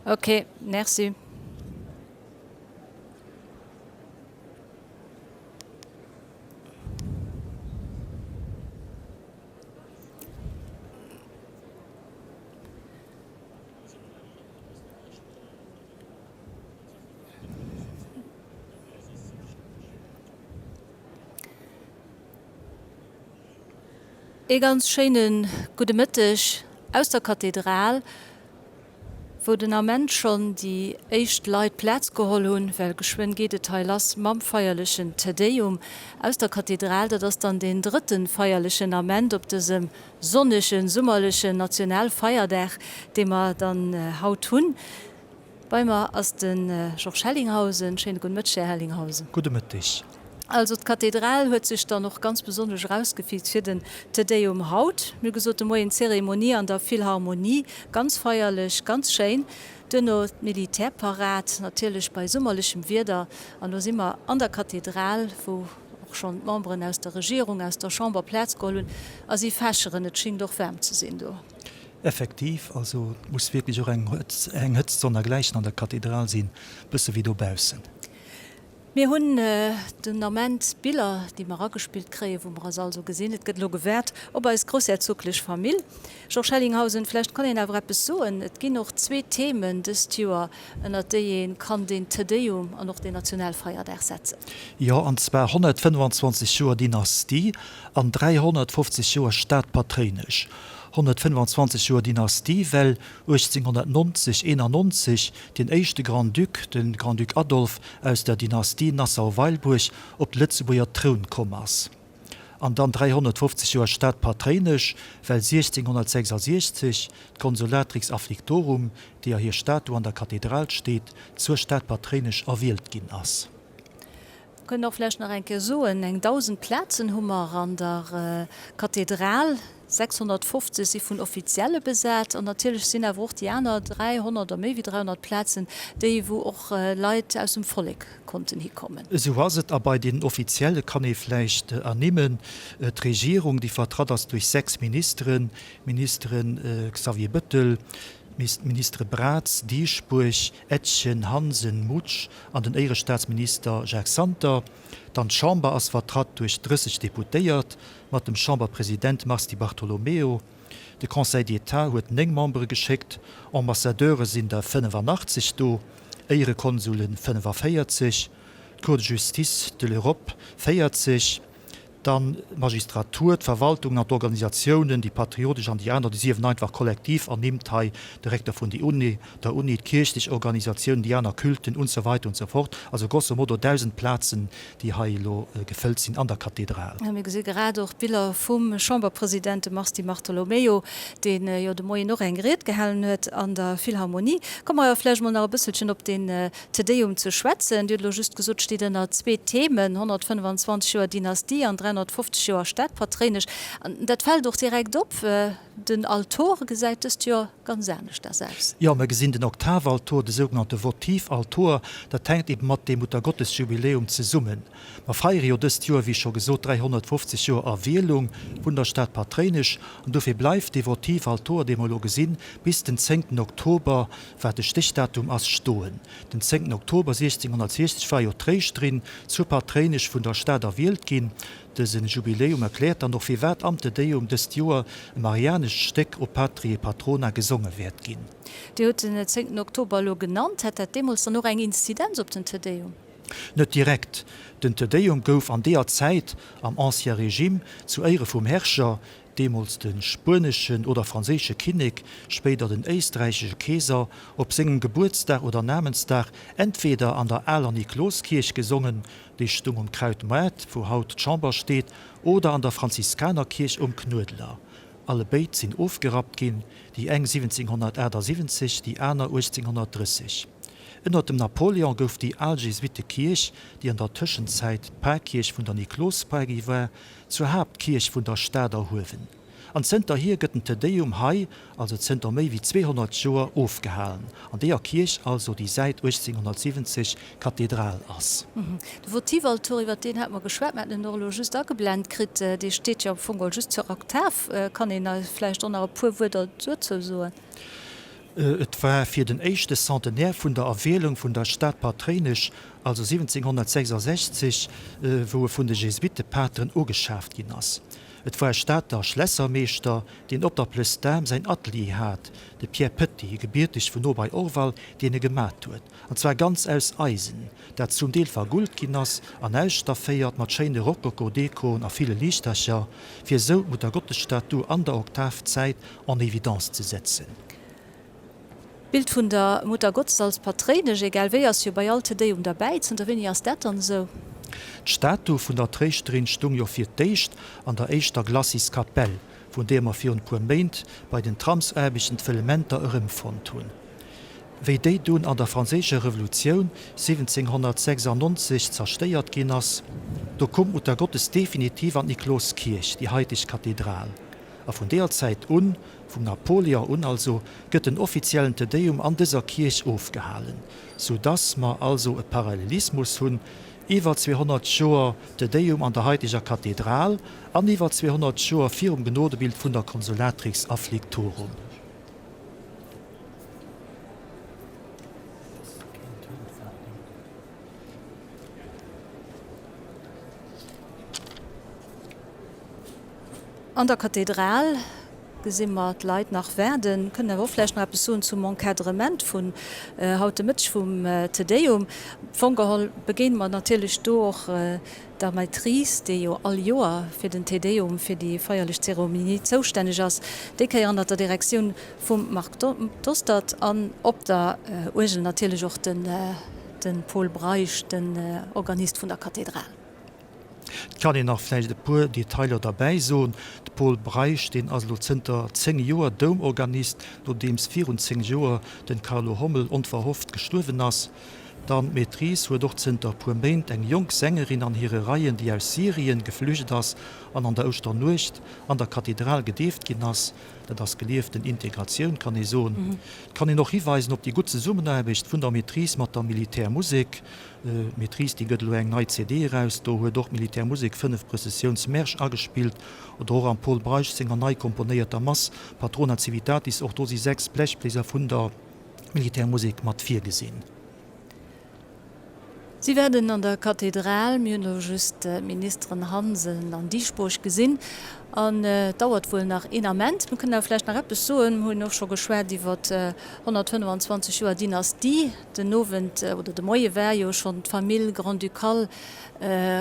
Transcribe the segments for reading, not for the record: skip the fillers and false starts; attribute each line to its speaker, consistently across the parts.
Speaker 1: Ok, merci. Ee ganz schéine gudde Mëtteg aus der Kathedral, wou den Ament schonn déi éischt Leit Plaz geholl hunn, well geschwënn geet et hei lass mam feierlechen Te Deum aus der Kathedral. Dat ass dann deen drëtte feierlechen Ament op dësem sonnegen, summerlechen Nationalfeierdag, dee mer dann haut hunn. Bei mer ass de Georges Hellinghausen. Schéine gudde Mëtteg, Här Hellinghausen.
Speaker 2: Gudde Mëtteg.
Speaker 1: Also d'Kathedral huet sech dann och ganz besonnesch erausgefiizt fir den Te Deum haut. Mir hu gesot de Moien d'Zeremonie an der Philharmonie, ganz feierlech, ganz schéin. Duerno d'Militärparad, natierlech bei summerlechem Wieder. An elo si mer an der Kathedral, wou och schonn d'Memberen aus der Regierung, aus der Chamber Plaz geholl hunn. A si fächeren. Et schingt och waarm ze sinn do.
Speaker 2: Effektiv, also et muss wierklech och eng eng Hëtzt sonnergläichen an der Kathedral sinn, bësse wéi dobaussen.
Speaker 1: Mir hunn den Ament Biller, déi mer agespillt kréien, wou mer eis also gesinn. Et gëtt elo gewaart op eis groussherzoglech Famill. Georges Hellinghausen, vläicht kann een awer eppes soen, Et ginn och zwee Themen dëst Joer, ënnert déi ee kann deen Te Deum an och deen Nationalfeierdag setzen.
Speaker 2: Jo, an zwar 125 Joer Dynastie an 350 Joer Stadpatréinesch. 125 Joer Dynastie, well 1890, 91 deen éischte Grand-Duc, de Grand-Duc Adolphe aus der Dynastie Nassau-Weilburg, op de Lëtzebuerger Troun komm ass. An dann 350 Joer Stadpatréinesch, well 1666 d'Consolatrix Afflictorum, deeër hir Statu an der Kathedral steet, zur Stadpatréinesch erwielt ginn ass.
Speaker 1: Kënnt och vläicht nach eng Kéier soen, eng 1.000 Plazen hu mer an der Kathedral, 650 si vun Offizielle besat an natierlech sinn awer och déi aner 300 oder méi wéi 300 Plazen déi, wou och Leit aus dem Vollek konnten hikommen.
Speaker 2: Esou ass et. A bei deenen Offizielle kann ee vläicht ernimmen, d'Regierung, déi vertratt ass duerch 6 Ministeren, d'Ministere Xavier Bettel, d'Ministere Braz, Dieschbourg, Etgen, Hansen, Mutsch an den Éierestaatsminister Jacques Santer. Dann d'Chamber ass vertratt duerch 30 Deputéiert mat dem Chamberpresident Mars Di Bartolomeo. De Conseil d'État huet 9 Membere geschéckt, Ambassadeure sinn der 85 do, Éierekonsule 45, d'Cour de justice de l'Europe 40. Dann d'Magistratur, d'Verwaltungen an d'Organisatiounen, déi patriotesch an déi aner, déi siewen einfach kollektiv ernimmt hei, de Recteur vun déi Uni, der Uni, d'kierchlech Organisatiounen, déi aner Culten und so weiter und so fort. Also grosso modo 1.000 Plazen, déi hei elo gefëllt sinn an der Kathedral.
Speaker 1: Mir gesi grad och d'Biller vum Chamberpresident, dem Mars Di Bartolomeo, dee jo de Moien och eng Ried gehalen huet an der Philharmonie. Komme mer awer vläicht mol nach e bësselchen op deen Te Deum ze schwätzen. Dir hutt elo just gesot, et steet ënner zwee Themen, 125 Joer Dynastie an 350 Joer Stadpatréinesch. An dat fält och direkt op, den Altor gesäit dëst Joer ganz aneschters aus.
Speaker 2: Jo, mer gesinn den Oktavaltor, de sougenannte Votivaltor. Dat hänkt eben mat deem Muttergottesjubiläum zesummen. Mer feiere jo dëst Joer, wéi scho gesot, 350 Joer Erwielung vun der Stad Patréinesch. An dofir bleift dee Votivaltor, dee mer elo gesinn, bis den zéngten Oktober wat de Stéchdatum ass, stoen. Den 10 Oktober 1660 war jo d'Tréischterin zur Patréinesch vun der Stad erwielt ginn. Dëse Jubiläum erkläert dann och firwat am Te Deum dëst Joer e marianescht Stéck O Patriae Patrona gesonge wäert ginn.
Speaker 1: Dir hutt den 10 Oktober elo genannt. Hat dat deemools dann och eng Inzidenz op den Te Deum?
Speaker 2: Net direkt. Den Te Deum gouf an deeër Zäit, am Ancien Régime, zu Éiere vum Herrscher, deemools de spueneschen oder franséische Kinnek, spéider den éisträichesche Keeser, op sengem Gebuertsdag oder Namensdag entweder an der aler Nikloskierch gesongen, déi stung um Krautmaart, wou haut d'Chamber steet, oder an der Franziskanerkierch um Knuedler. Allebéid sinn ofgerappt ginn, déi eng 1778, déi aner 1830. Ënner dem Napoléon gouf déi al Jesuittekierch, déi an der Tëschenzäit d'Parkierch vun der Niklospar gi war, zur Haaptkierch vun der Stad erhuewen. An zënterhier gëtt den Te Deum hei, also zënter méi wéi 200 Joer, ofgehalen, an deeër Kierch also, déi säit 1870 Kathedral ass.
Speaker 1: De Votivaltor, iwwer deen hate mer geschwat, mer haten en och elo just ageblent kritt, dee steet jo am Fong geholl just zur Oktav. Kann een eis vläicht och nach e puer Wuerder dozou soen?
Speaker 2: Et war fir den éischte Centenaire vun der Erwielung vun der Stadpatréinesch, also 1766, wou e vun de Jesuittepateren ugeschaaft ginn ass. Et war e Stater Schlässermeeschter, deen op der Plëss d'Aarm säin Atelier hat, de Pierre Petit, gebierteg vun no bei Orval, deen e gemat huet, an zwar ganz aus Eisen, dat zum Deel vergullt ginn ass an ausstafféiert mat schéine Rokoko-Dekoen a ville Liichtercher, fir esou d'Muttergottesstatu an der Oktavzäit en évidence ze setzen.
Speaker 1: D'Bild vun der Muttergottes als Patréinesch, egal wéi, ass jo bei all Te Deum derbäi. Zënter wéini ass dat dann esou?
Speaker 2: D'Statu vun der Tréischterin stung jo fir d'éischt an der éischter Glacis-Kapell, vun deeër mer virun e puer Méint bei den Tramsaarbechten d'Fëllementer erëmfonnt hunn. Wéi déi dunn an der Franséischer Revolutioun 1796 zerstéiert ginn ass, do koum d'Muttergottes definitiv an d'Nikloskierch, déi haiteg Kathedral. A vun deeër Zäit un, vum Napoléon un also, gëtt den offiziellen Te Deum an dëser Kierch ofgehalen, sou dass mer also e Parallelismus hunn, iwwer 200 Joer Te Deum an der haiteger Kathedral an iwwer 200 Joer virum Gnodebild vun der Consolatrix Afflictorum.
Speaker 1: An der Kathedral gesi mer d'Leit nach waarden. Kënnen awer och vläicht nach eppes soen zum Encadrement vun haut de Mëtteg vum Te Deum. Am Fong geholl begéine mer natierlech do och der Maîtrise, déi jo all Joer fir den Te Deum, fir déi feierlech Zeremonie zoustänneg ass, déi Kéier ënnert der Direktioun vum Marc Dostert an op der Uergel natierlech och de Pol Breisch, den Organist vun der Kathedral.
Speaker 2: Et kann een nach vläicht e puer Detailer derbäi soen. De Pol Breisch, deen ass elo zënter 10 Joer Doumorganist, nodeems virun 10 Joer den Carlo Hommel onverhofft gestuerwen ass. Dann d'Maîtrise huet och zënter e puer Méint eng jonk Sängerin an hire Reien, déi aus Syrien geflücht ass an an der Ouschternuecht an der Kathedral gedeeft ginn ass. Dat ass gelieften Integratioun, kann ee soen. Et kann een och hiweisen op déi gutt Zesummenaarbecht vun der Maîtrise mat der Militärmusek. D'Maîtrise, déi gëtt elo eng nei CD eraus. Do huet och d'Militärmusek 5 Prëssessiounsmärsch agespillt. Oder och am Pol Breisch senger nei komponéierter Mass Patrona Civitatis, och do si 6 Blechbléiser vun der Militärmusek mat virgesinn.
Speaker 1: Si waarden an der Kathedral. Mir hunn elo just d'Ministeren Hansen an Dieschbourg gesinn. An et dauert wuel nach een Ament. Mir kënnen awer vläicht nach eppes soen. Mir hunn och scho geschwat iwwer 125 Joer Dynastie. Den Owend oder de Moie war jo schonn d'Famill Grand-Ducale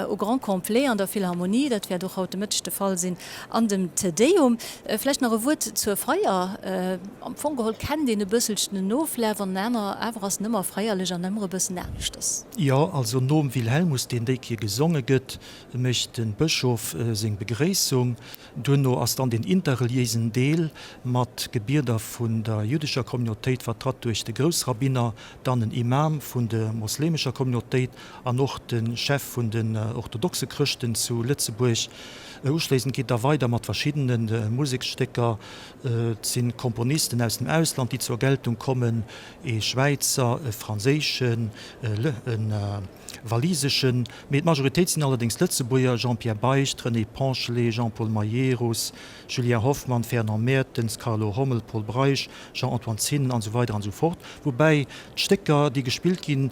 Speaker 1: au grand complet an der Philharmonie. Dat wäert och haut de Mëtteg de Fall sinn an dem Te Deum. Vläicht nach e Wuert zur Feier. Am Fong geholl kennt een e bësselchen den Oflaf an aner, awer ass en ëmmer feierlech an ëmmer e bëssen aneschters.
Speaker 2: Jo, also nom Wilhelmus, deen déi Kéier gesonge gëtt, mécht de Bëschof seng Begréissung. Duerno ass dann den interreliéisen Deel mat Gebieder vun der jüddescher Communautéit, vertratt duerch de Groussrabbiner, dann en Imam vun de moslemescher Communautéit an och de Chef vun den orthodoxe Chrëschten zu Lëtzebuerg. Uschléissend geet da weider mat verschiddene Museksstécker. Et si Komponisten aus dem Ausland, déi zur Geltung kommen, ee Schwäizer, e franséischen, e waliseschen, mee d'Majoritéit sinn allerdéngs Lëtzebuerger, Jean-Pierre Beicht, René Ponchelet, Jean-Paul Majerus, Julien Hoffmann, Fernand Mertens, Carlo Hommel, Pol Breisch, Jean-Antoine Zinnen an esou weider an esou fort, woubäi d'Stécker, déi gespillt ginn,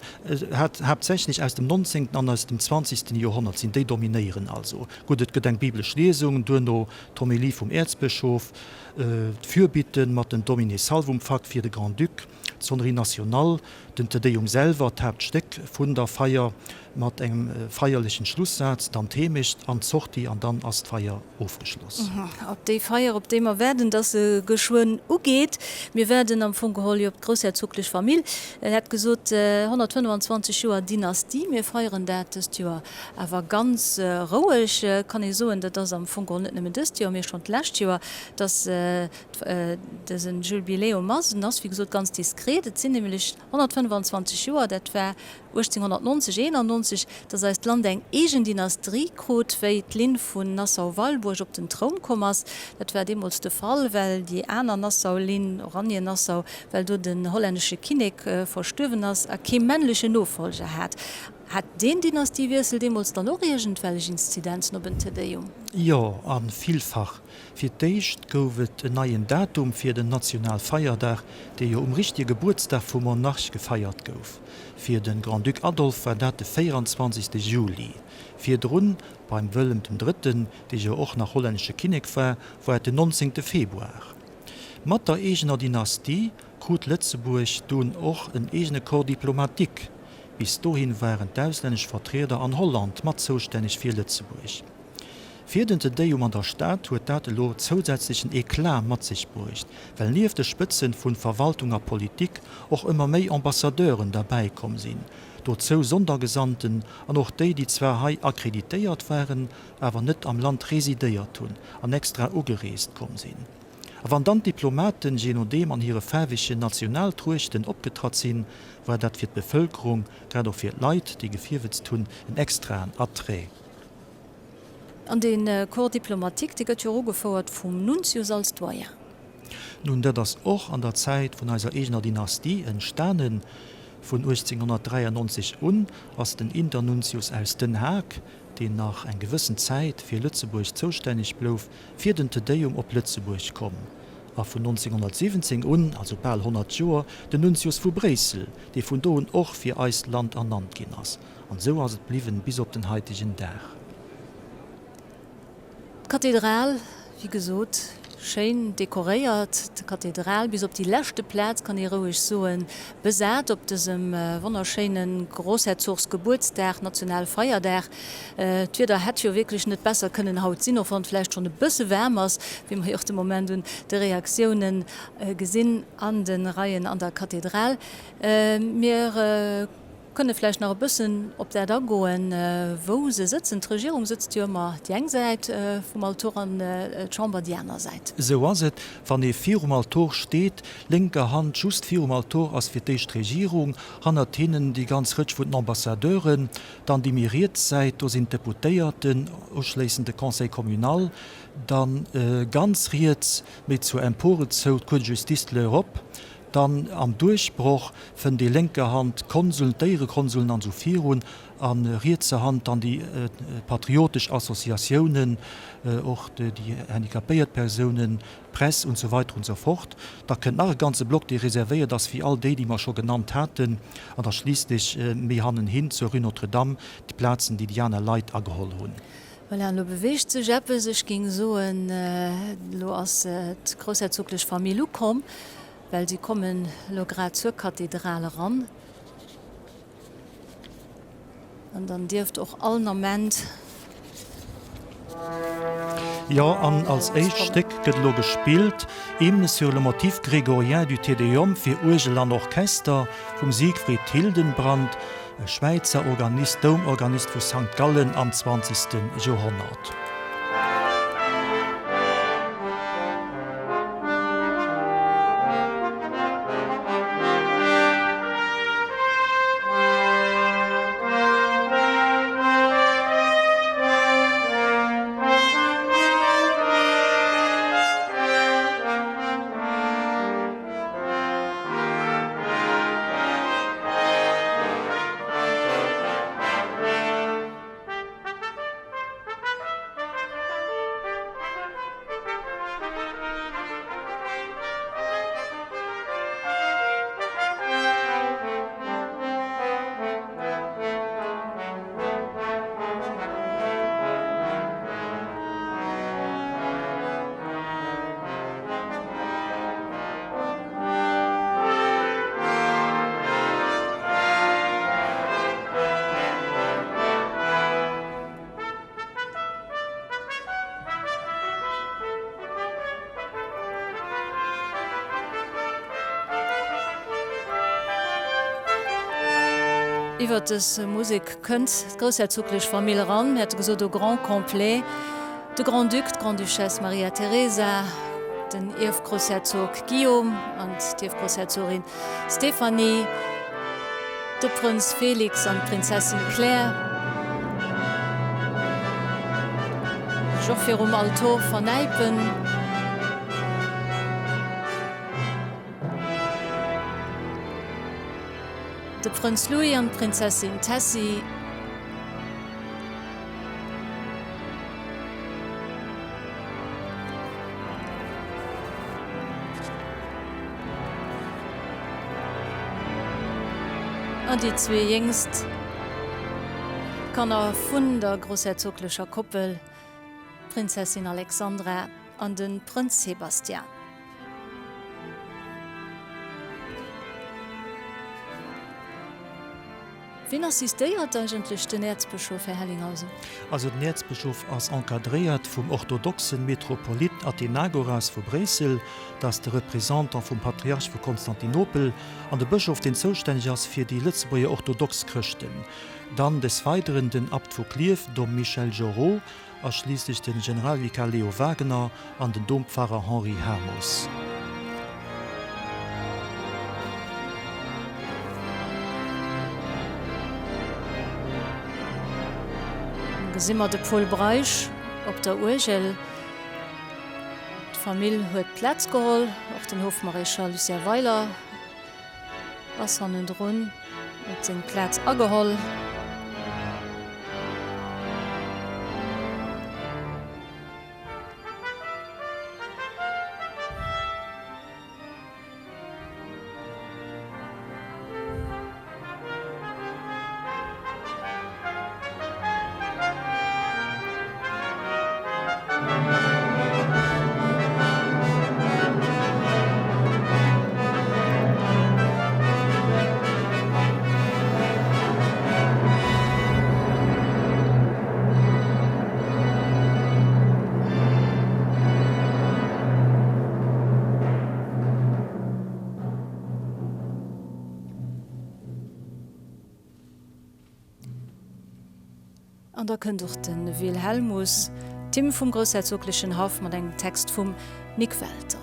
Speaker 2: haaptsächlech aus dem nonzéngten an aus dem zwanzegsten Joerhonnert sinn. Déi dominéieren also. Gutt, et gëtt eng biblesch Liesung, duerno d'Homilie vum Äerzbëschof, d'Fürbitten mat den Domine Salvum Fac fir de Grand-Duc, d'Sonnerie nationale, den Te Deum selwer, d'Haaptstéck vun der Feier mat engem feierlechen Schlussaz, dann d'Heemecht an d'Sortie an dann ass d'Feier ofgeschloss.
Speaker 1: Op déi Feier, op déi mer waarden, dass se geschwënn ugeet. Mir waarden am Fong geholl jo op d'groussherzoglech Famill. En hätt gesot 125 Joer Dynastie. Mir feieren dat dëst Joer awer ganz roueg, kann ee soen. Dat ass am Fong geholl net nëmmen dëst Joer, mee schonn d'lescht Joer, dass Dësen Jubiläum ass, en ass wéi gesot ganz diskret, et sinn nämlech 125 Joer, dat war 1890, 91, datt eist Land eng eegen Dynastrie krut, wéi d'Linn vun Nassau-Weilburg op den Troun komm ass. Dat war deemools de Fall, well déi aner Nassau-Linn, Oranien-Nassau, well do den hollännesche Kinnek verstuerwen ass a kee männlechen Nofollger hat. Hat deen Dynastiewiessel deemools dann och iergendwellech Inzidenzen op en Te Deum?
Speaker 2: Jo, a villfach. Fir d'éischt gouf et en neien Datum fir den Nationalfeierdag, dee jo um richtege Gebuertsdag vum Monarch gefeiert gouf. Fir de Grand-Duc Adolphe war dat de 24. Juli. Virdrun, beim Wëllem dem Drëtten, dee jo och nach hollännesche Kinnek war, war et den 19. Februar. Mat der eegener Dynastie krut Lëtzebuerg dunn och en eegene Corps diplomatique. Bis dohin waren d'auslännesch Vertrieder an Holland mat zoustänneg fir Lëtzebuerg. Fir den Te Deum an der Stad huet dat elo zousätzlechen Eclat mat sech bruecht, well nieft de Spëtzen vun Verwaltung a Politik och ëmmer méi Ambassadeuren derbäi komm sinn, dozou Sondergesandten an och déi, déi zwar hei akkreditéiert waren, awer net am Land residéiert hunn an extra ugereest komm sinn. A wann dann d'Diplomaten, jee nodeem, an hire faarwegen Nationaltruechten opgetratt sinn, war dat fir d'Bevëlkerung, grad och fir d'Leit, déi gefierwetzt hunn, en extraen Attrait.
Speaker 1: An dee Corps diplomatique, dee gëtt jo och ugefouert vum Nuntius als Doyen.
Speaker 2: Nun, dat ass och an der Zäit vun eiser eegener Dynastie entstanen. Vun 1893 un ass den Internuntius aus Den Haag, deen nach eng gewëssen Zäit fir Lëtzebuerg zoustänneg blouf, fir den Te Deum op Lëtzebuerg komm, a vun 1917 un, also bal 100 Joer, den Nuntius vu Bréissel, dee vun do un och fir eist Land ernannt ginn ass. An esou ass et bliwwen bis op den haitegen Dag.
Speaker 1: D'Kathedral, wéi gesot, schéin dekoréiert. D'Kathedral bis op déi leschte Plaz, kann ee roueg soen, besat op dësem wonnerschéine Grossherzogsgebuertsdag, Nationalfeierdag. D'Wieder hätt jo wierklech net besser kënnen haut sinn, och wann et vläicht schonn e bësse waarm ass, wéi mer jo och de Moment un de Reaktiounen gesinn an de Reien an der Kathedral. Mir kënne vläicht nach e bëssen op dat agoen, wou se sëtzen. D'Regierung sëtzt jo ëmmer déi eng Säit vum Altor an d'Chamber déi aner Säit.
Speaker 2: Esou ass et, wann ee virum Altor steet, lénker Hand just virum Altor ass fir d'éischt d'Regierung, hannert hinnen déi ganz Rëtsch vun den Ambassadeuren, dann déi méi riets Säit, do sinn d'Deputéierten, uschléissend de Conseil communal, dann ganz riets, méi zur Empore zou, d'Cour de justice de l'Europe. Dann am Duerchbroch fënnt ee lénker Hand d'Konsuln, d'Éierekonsuln an esou virun, a rietser Hand dann déi patriotesch Associatiounen, och déi handicapéiert Persounen, d'Press und so weiter und so fort. Da kënnt nach e ganze Block, dee reservéiert ass fir all déi, déi mer scho genannt haten, an da schliisslech méi hannenhin zur Rue Notre-Dame déi Plazen, déi déi aner Leit ageholl hunn.
Speaker 1: Voilà, elo beweegt sech eppes. Ech géing soen, elo ass d'groussherzoglech Famill ukomm, well si kommen elo grad zur Kathedral eran. An dann dierft och all Ament.
Speaker 2: Jo, an als éischt Stéck gëtt elo gespillt, Hymne sur le motif grégorien du Te Deum fir Uergel an Orchester vum Siegfried Hildenbrand. E Schwäizer Organist, Doumorganist vu Sankt Gallen am zwanzegste Joerhonnert.
Speaker 1: Iwwer dës Musek kënnt d'groussherzoglech Famill eran, mir hate gesot au grand complet. De Grand-Duc, d'Grande-Duchesse Maria Teresa, den Ierfgroussherzog Guillaume an d'Ierfgroussherzogin Stéphanie, de Prënz Félix an d'Prinzessin Claire, sech och virum Altor vernäipen. De Prënz Louis an d'Prinzessin Tessy. An déi zwee jéngst Kanner vun der groussherzoglecher Koppel, d'Prinzessin Alexandra an de Prënz Sebastian. Wien assistéiert eigentlech den Äerzbëschof, Här Hellinghausen?
Speaker 2: Also den Äerzbëschof ass encadréiert vum orthodoxen Metropolit Athenagoras vu Bréissel, dat ass de Représentant vum Patriarch vu Konstantinopel, an de Bëschof deen zoustänneg ass fir déi Lëtzebuerger orthodox Chrëschten. Dann des Weideren den Abt vu Klierf, Dom Michel Jorrot, A schliisslech den Generalvikar Leo Wagener an den Dompfarrer Henri Hamos.
Speaker 1: Gesi mer de Pol Breisch op der Uergel. D'Famill huet Plaz geholl, och den Hofmaréchal Lucien Weiler ass hannendrun, huet seng Plaz ageholl. An da kënnt och de Wilhelmus, d'Hymn vum groussherzoglechen Haff mat engem Text vum Nik Welter.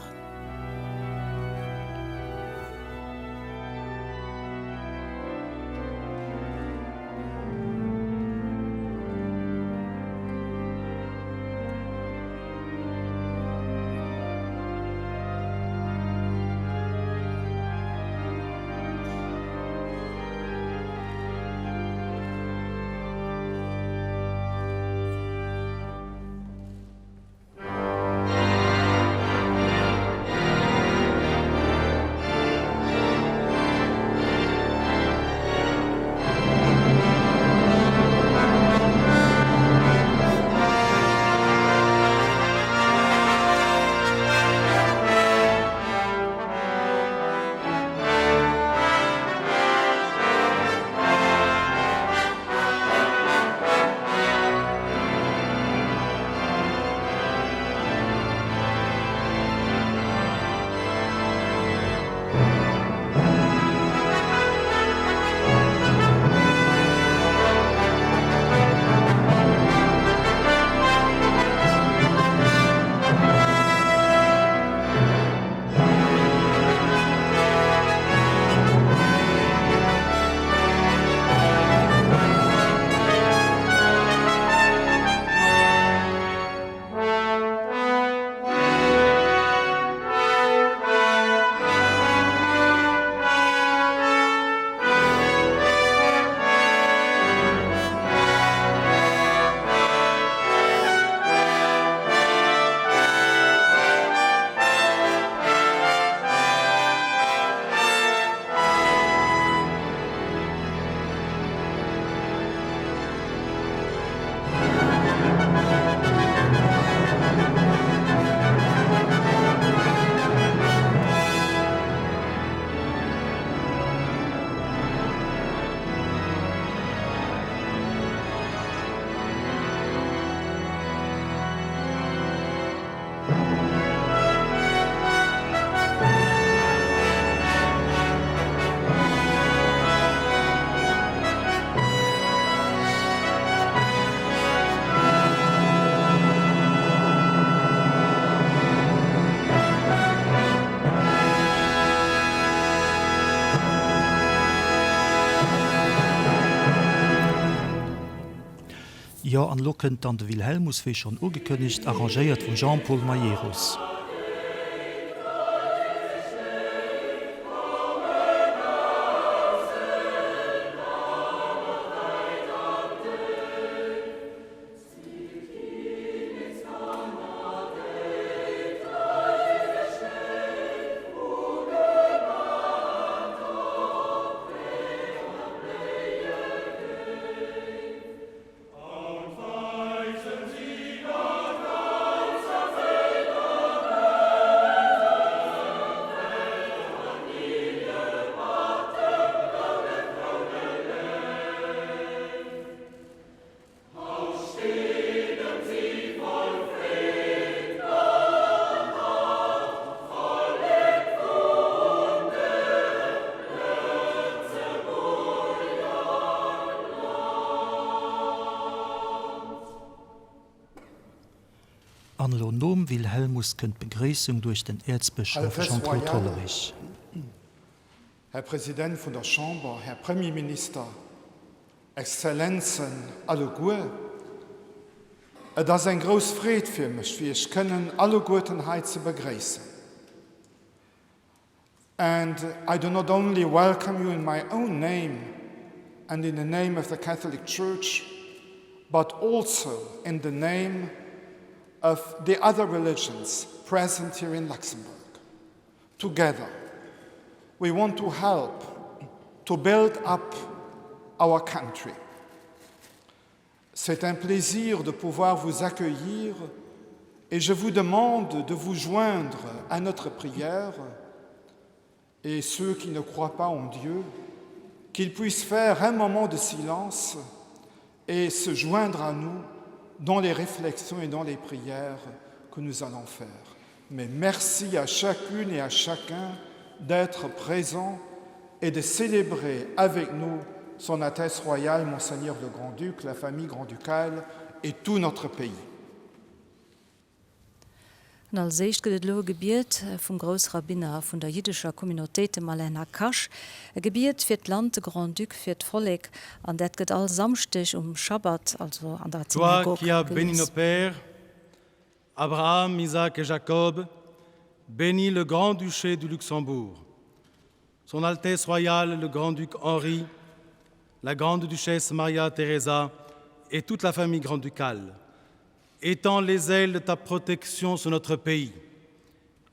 Speaker 2: Jo, an elo kënnt dann de Wilhelmus, wéi schonn ugekënnegt, arrangéiert vum Jean-Paul Majerus. An elo nom Wilhelmus kënnt d'Begréissung duerch den Äerzbëschof
Speaker 3: Altesse
Speaker 2: Jean-Claude
Speaker 3: Royale,
Speaker 2: Hollerich.
Speaker 3: Här President vun der Chamber, Här Premierminister, Exzellenzen alleguer, et ass eng grouss Freed fir mech, fir Iech kënnen alleguerten hei ze begréissen. And I do not only welcome you in my own name and in the name of the Catholic Church, but also in the name of the other religions present here in Luxembourg. Together, we want to help to build up our country. C'est un plaisir de pouvoir vous accueillir et je vous demande de vous joindre à notre prière et ceux qui ne croient pas en Dieu, qu'ils puissent faire un moment de silence et se joindre à nous dans les réflexions et dans les prières que nous allons faire. Mais merci à chacune et à chacun d'être présent et de célébrer avec nous son Altesse royale, Monseigneur le Grand-Duc, la famille grand-ducale et tout notre pays.
Speaker 1: An als éischt gëtt et elo e Gebiet vum Groussrabbiner vun der jiddescher Communautéit, dem Alain Nacache. E Gebiet fir d'Land, de Grand-Duc, fir d'Vollek. An dat gëtt all Samschdeg um Schabbat, also an der
Speaker 4: Toi
Speaker 1: Synagog,
Speaker 4: qui as béni
Speaker 1: gelies.
Speaker 4: nos pères, Abraham, Isaac et Jacob, bénis le Grand-Duché du Luxembourg, Son Altesse Royale le Grand-Duc Henri, la Grande-Duchesse Maria Teresa et toute la famille grand-ducale. Étends les ailes de ta protection sur notre pays.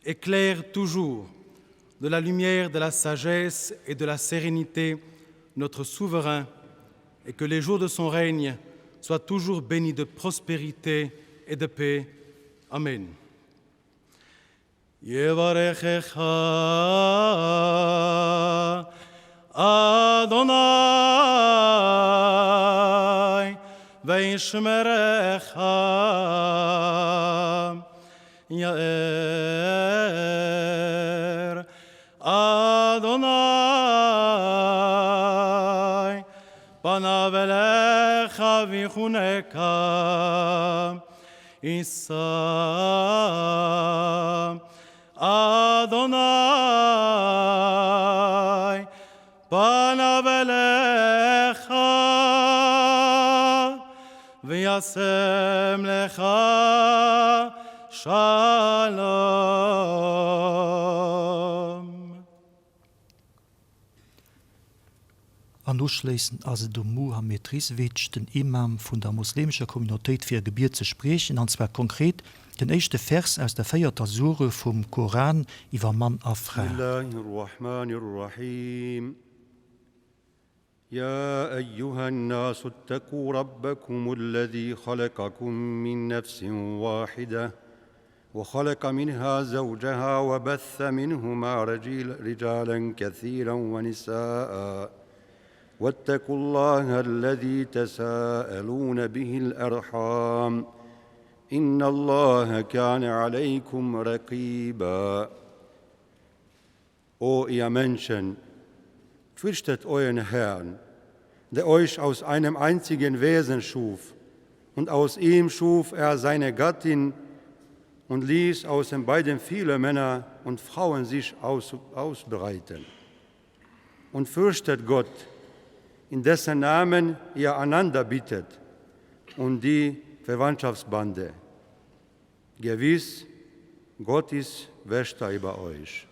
Speaker 4: Éclaire toujours de la lumière de la sagesse et de la sérénité notre souverain et que les jours de son règne soient toujours bénis de prospérité et de paix. Amen. Yevarechecha Adonai Veishmerecha Yaer Adonai Panav elecha vichuneka Issa Adonai Panav elecha V'yasem lecha Shalom.
Speaker 2: An uschléissend ass et um Muhamed Rizvic, den Imam vun der moslemescher Communautéit fir e Gebiet ze spriechen, an zwar konkret den éischte Vers aus der véierter Sure vum Koran iwwer Mann a Fra.
Speaker 5: يا أيها الناس اتقوا ربكم الذي خلقكم من نفس واحدة وخلق منها زوجها وبث منهما رجالا كثيرا ونساء واتقوا الله الذي تساءلون به الأرحام إن الله كان عليكم رقيبا O ihr Menschen, fürchtet euren Herrn, der euch aus einem einzigen Wesen schuf, und aus ihm schuf er seine Gattin und ließ aus den beiden viele Männer und Frauen sich aus, ausbreiten. Und fürchtet Gott, in dessen Namen ihr einander bittet, und die Verwandtschaftsbande. Gewiss, Gott ist Wächter über euch.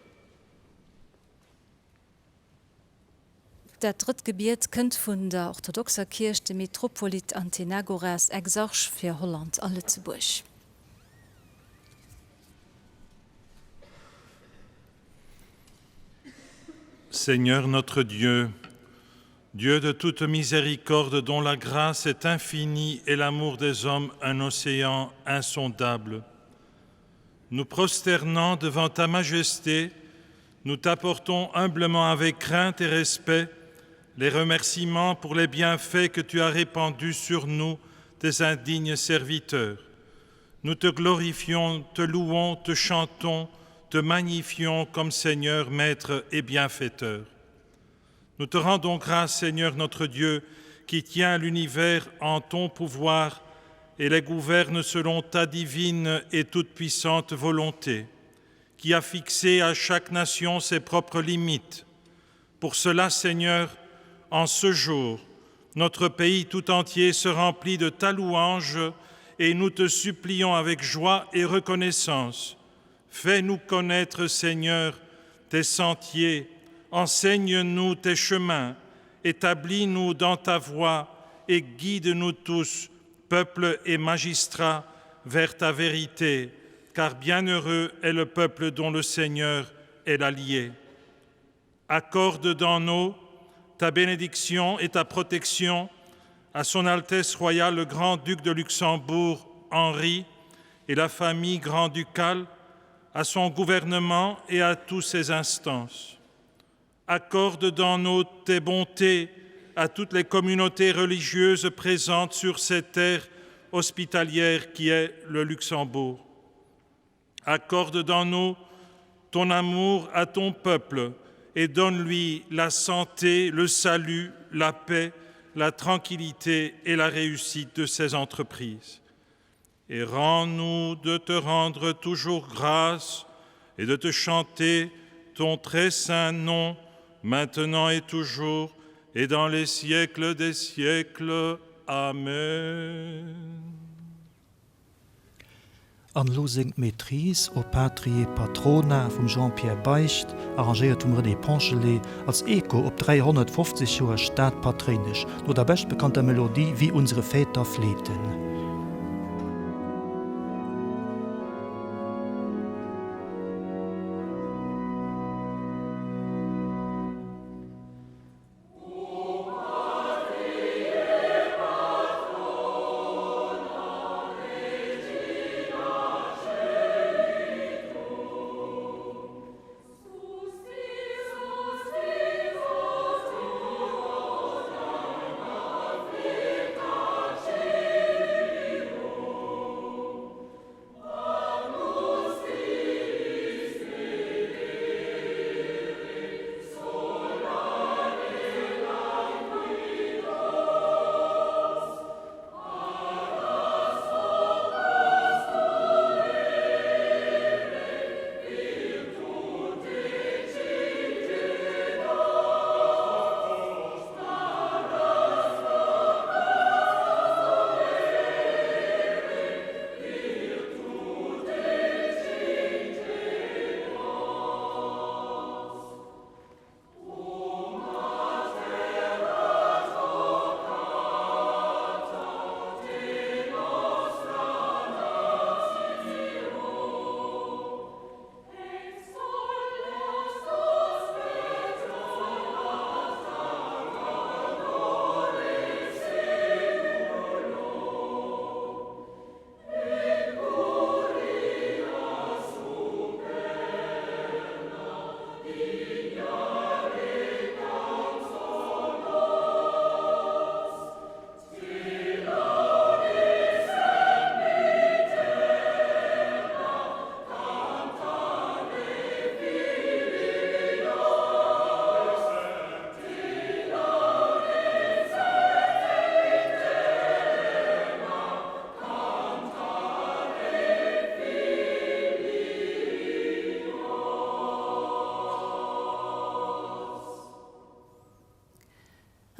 Speaker 1: Dat drëtt Gebiet kënnt vun der orthodoxer Kierch, dem Metropolit Anthenagoras, Exarch fir Holland a Lëtzebuerg.
Speaker 6: Seigneur notre Dieu, Dieu de toute miséricorde dont la grâce est infinie et l'amour des hommes un océan insondable, nous prosternant devant ta majesté, nous t'apportons humblement avec crainte et respect les remerciements pour les bienfaits que tu as répandus sur nous, tes indignes serviteurs. Nous te glorifions, te louons, te chantons, te magnifions comme Seigneur, Maître et bienfaiteur. Nous te rendons grâce, Seigneur notre Dieu, qui tient l'univers en ton pouvoir. et les gouverne selon ta divine et toute-puissante volonté, qui a fixé à chaque nation ses propres limites. Pour cela, Seigneur, en ce jour, notre pays tout entier se remplit de ta louange et nous te supplions avec joie et reconnaissance. Fais-nous connaître, Seigneur, tes sentiers, enseigne-nous tes chemins, établis-nous dans ta voie et guide-nous tous, peuple et magistrats, vers ta vérité, car bienheureux est le peuple dont le Seigneur est l'allié. Accorde dans nous ta bénédiction et ta protection à son Altesse royale le Grand-Duc de Luxembourg Henri et la famille grand-ducale, à son gouvernement et à toutes ses instances. Accorde dans nos tes bontés à toutes les communautés religieuses présentes sur cette terre hospitalière qui est le Luxembourg. Accorde dans nous ton amour à ton peuple et donne-lui la santé, le salut, la paix, la tranquillité et la réussite de ses entreprises. Et rends-nous de te rendre toujours grâce et de te chanter ton très saint nom, maintenant et toujours, et dans les siècles des siècles. Amen.
Speaker 2: An elo séngt d'Maîtrise O Patriae Patrona vum Jean-Pierre Beicht, arrangéiert vum René Ponchelet, als Echo op 350 Joer Stadpatréinesch, no der beschtbekannter Melodie Wie unsere Väter flehten.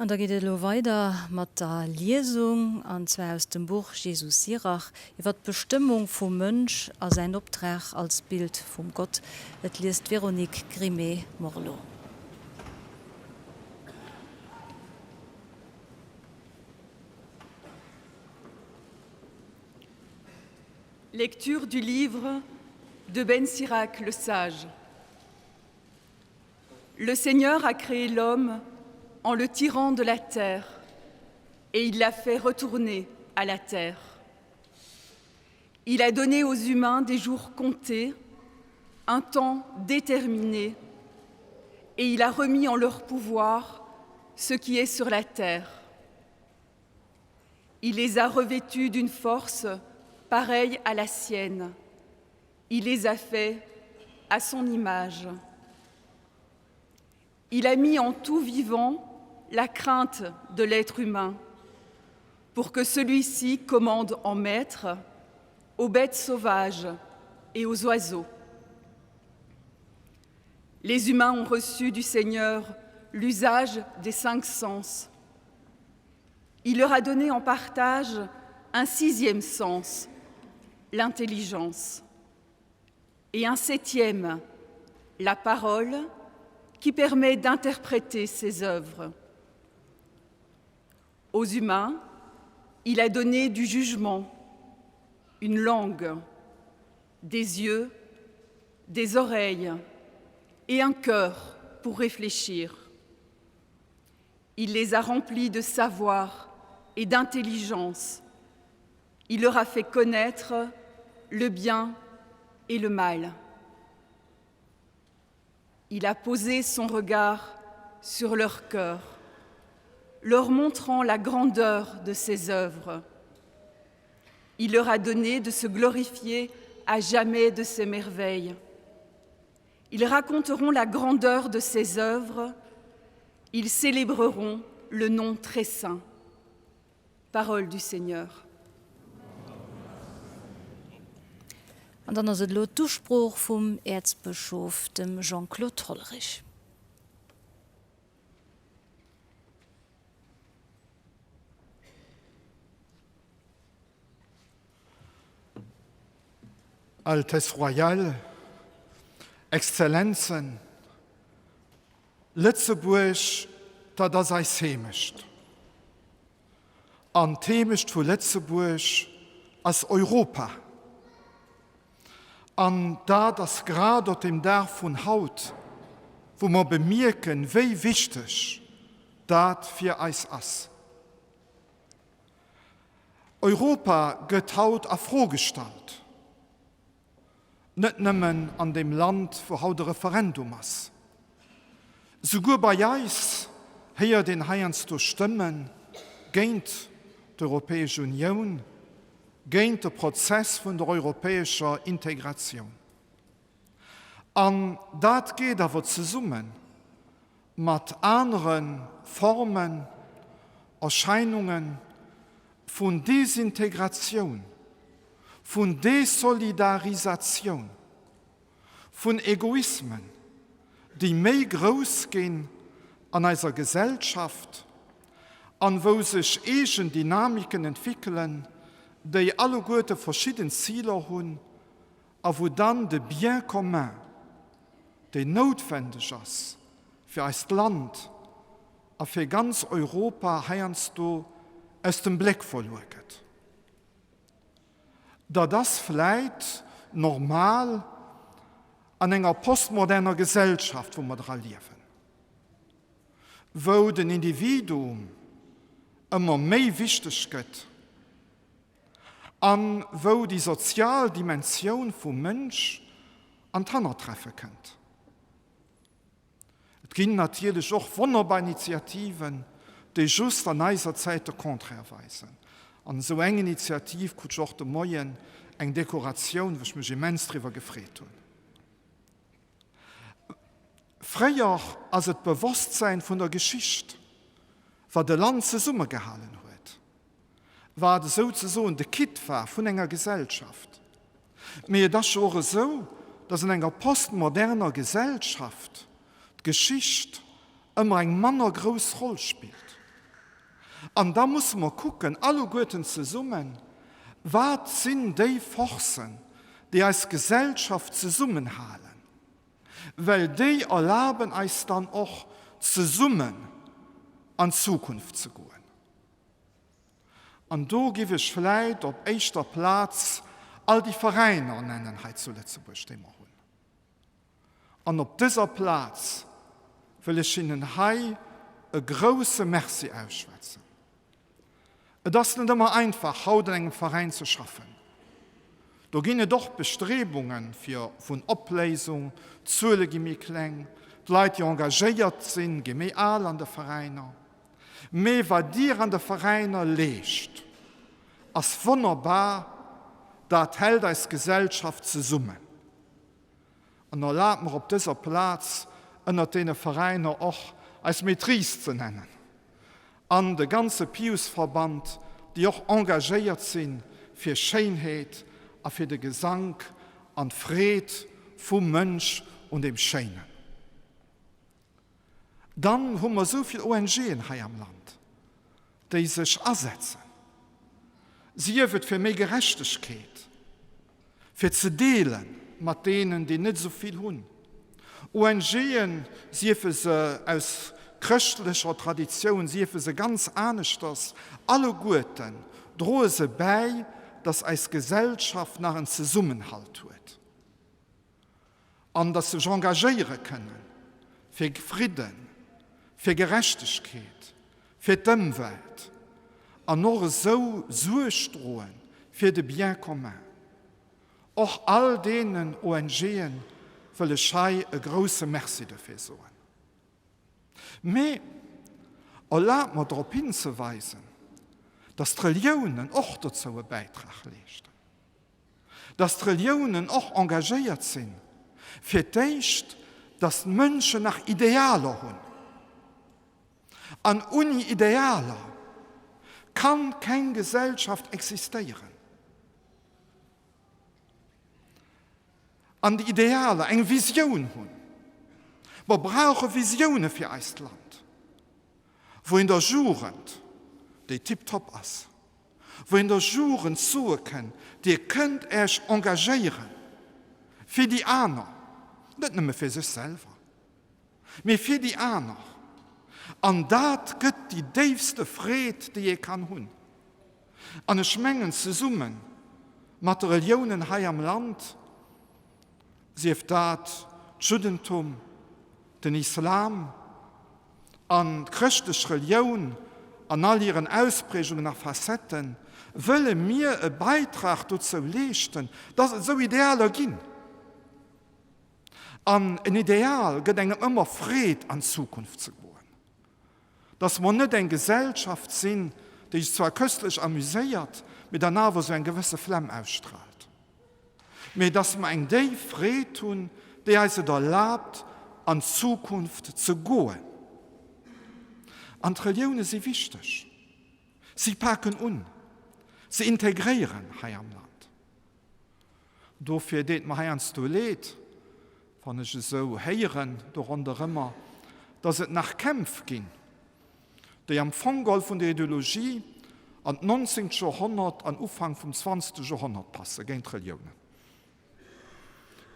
Speaker 1: An da geet et elo weider mat der Liesung, an zwar aus dem Buch Jesus Sirach, iwwer d'Bestëmmung vum Mënsch a säin Optrag als Bild vum Gott. Et liest d'Véronique Grimet-Morlot.
Speaker 7: Lecture du livre de Ben Sirac le sage. Le Seigneur a créé l'homme en le tirant de la terre et il l'a fait retourner à la terre. Il a donné aux humains des jours comptés, un temps déterminé, et il a remis en leur pouvoir ce qui est sur la terre. Il les a revêtus d'une force pareille à la sienne. Il les a faits à son image. Il a mis en tout vivant la crainte de l'être humain. Pour que celui-ci commande en maître aux bêtes sauvages et aux oiseaux. Les humains ont reçu du Seigneur l'usage des cinq sens. Il leur a donné en partage un sixième sens, l'intelligence, et un septième, la parole, qui permet d'interpréter ses œuvres. Aux humains, il a donné du jugement, une langue, des yeux, des oreilles et un cœur pour réfléchir. Il les a remplis de savoir et d'intelligence. Il leur a fait connaître le bien et le mal. Il a posé son regard sur leur cœur, leur montrant la grandeur de ses œuvres. Il leur a donné de se glorifier à jamais de ses merveilles. Ils raconteront la grandeur de ses œuvres, ils célébreront le nom très saint. Parole du Seigneur.
Speaker 1: An dann ass et elo d'Usprooch vum Äerzbëschof, dem Jean-Claude Hollerich.
Speaker 3: Altesse Royale, Exzellenzen, Lëtzebuerg, dat ass eis Heemecht. An d'Heemecht vu Lëtzebuerg ass Europa. An dat ass grad op dem Dag vun haut, wou mer bemierken, wéi wichteg dat fir eis ass. Europa gëtt haut a Fro gestallt, net nëmmen an deem Land, wou haut e Referendum ass. Souguer bei eis héiert een heiansdo Stëmme géint d'Europäesch Unioun, géint de Prozess vun der europäescher Integratioun. An dat geet awer zesumme mat anere Formen, Erscheinunge vun Desintegratioun, vun Desolidarisatioun, vun Egoismen, déi méi grouss ginn an eiser Gesellschaft an wou sech eegen Dynamiken entwéckelen, déi alleguerte verschidden Ziler hunn a wou dann de Bien commun, deen noutwendeg ass fir eist Land a fir ganz Europa, heiansdo aus dem Bléck verluer gëtt. Dat ass vläit normal an enger postmoderner Gesellschaft, wou mer dra liewen, wou den Individuum ëmmer méi wichteg gëtt a wou déi sozial Dimensioun vum Mënsch an d'Hannertreffe kënnt. Et ginn natierlech och wonnerbar Initiativen, déi just an eiser Zäit de Contraire weisen. An esou eng Initiativ krut ech och de Moien, eng Dekoratioun, wou ech mech immens driwwer gefreet hunn. Fréier ass et d'Bewosstsäin vun der Geschicht, wat e Land zesummegehalen huet. wat esouzesoen de Kitt war vun enger Gesellschaft. Mee et ass jo och esou, datt an enger postmoderner Gesellschaft d'Geschicht ëmmer eng manner grouss Roll spillt. An da musse mer kucken, alleguerten zesummen, Wat sinn déi Forcen, déi eis Gesellschaft zesummenhalen? Well déi erlaben eis dann och, zesummen an d'Zukunft ze goen. An do giff ech vläit op éischter Plaz all déi Veräiner nennen hei zu Lëtzebuerg, déi mer hunn. An op dëser Plaz wëll ech hinnen hei e grouse Merci ausschwätzen. Et ass net ëmmer einfach, haut an engem Veräin ze schaffen. Do ginn et och Bestrebunge fir vun Opléisung, d'Zuele gi méi kleng, d'Leit, déi engagéiert sinn, gi méi al an de Veräiner. Mee wat Dir an de Veräiner leescht, ass wonnerbar, dat hält eis Gesellschaft zesummen. An erlaabt mer op dëser Plaz ënnert deene Veräiner och eis Maîtrise ze nennen an de ganze Piusverband. déi och engagéiert si fir Schéinheet a fir de Gesank an d'Freed vum Mënsch un dem Schéinen. Dann hu mer esou vill ONGen hei am Land, déi sech asetzen, sief et fir méi Gerechtegkeet, fir ze deele mat deenen, déi net esou vill hunn, ONGen, siefe se aus chrëschtlecher Traditioun, siefe se ganz aneschters, alleguerten droe se bäi, dass eis Gesellschaft nach en Zesummenhalt huet. An datt sech engagéiere kënne fir Fridden, fir Gerechtegkeet, fir d'Ëmwelt an och esou Suerg droe fir de Bien commun. Och all deenen ONGe wëll ech hei e grouse Merci dofir soen. Mee erlaabt mer drop hinzeweisen, datt d'Reliounen och dozou e Bäitrag leeschten. Dass d'Reliounen och engagéiert sinn, fir d'éischt, dass d'Mënschen nach Idealer hunn. An unni Idealer kann keng Gesellschaft existéieren. An déi Idealer, eng Visioun hunn. Mer brauche Visioune fir eist Land, wou een der Jugend, déi tiptop ass, wou een der Jugend soe kënn, Dir kënnt Äech engagéiere fir déi aner, net nëmme fir sech selwer, mee fir déi aner. An dat gëtt déi déifste Freed, déi ee kann hunn. An ech mengen, zesumme mat de Reliounen hei am Land, sief dat d'Juddentum, den Islam, An d'chrëschtlech Relioun an all hiren Ausprägungen a Facetten, wëlle mir e Beitrag dozou leeschten, dass et esou Idealer ginn. An en Ideal gëtt engem ëmmer Freed an d'Zukunft ze goen. Dass mer net eng Gesellschaft sinn, déi sech zwar köstlech amuséiert, mee dann awer esou eng gewësse Flemm ausstrahlt. Mee dass mer eng déif Freed hunn, déi eis et erlaabt, an d'Zukunft ze goen. An d'Relioune si wichteg. Si paken un. Se integréieren hei am Land. Dofir deet mer heiansdo leed, wann ech esou héieren do ronderëmmer, dass et nach Kämpf ginn, déi am Fong geholl vun der Ideologie an d'nonzéngt Joerhonnert an Ufank vum zwanzegste Joerhonnert passe géint d'Reliounen.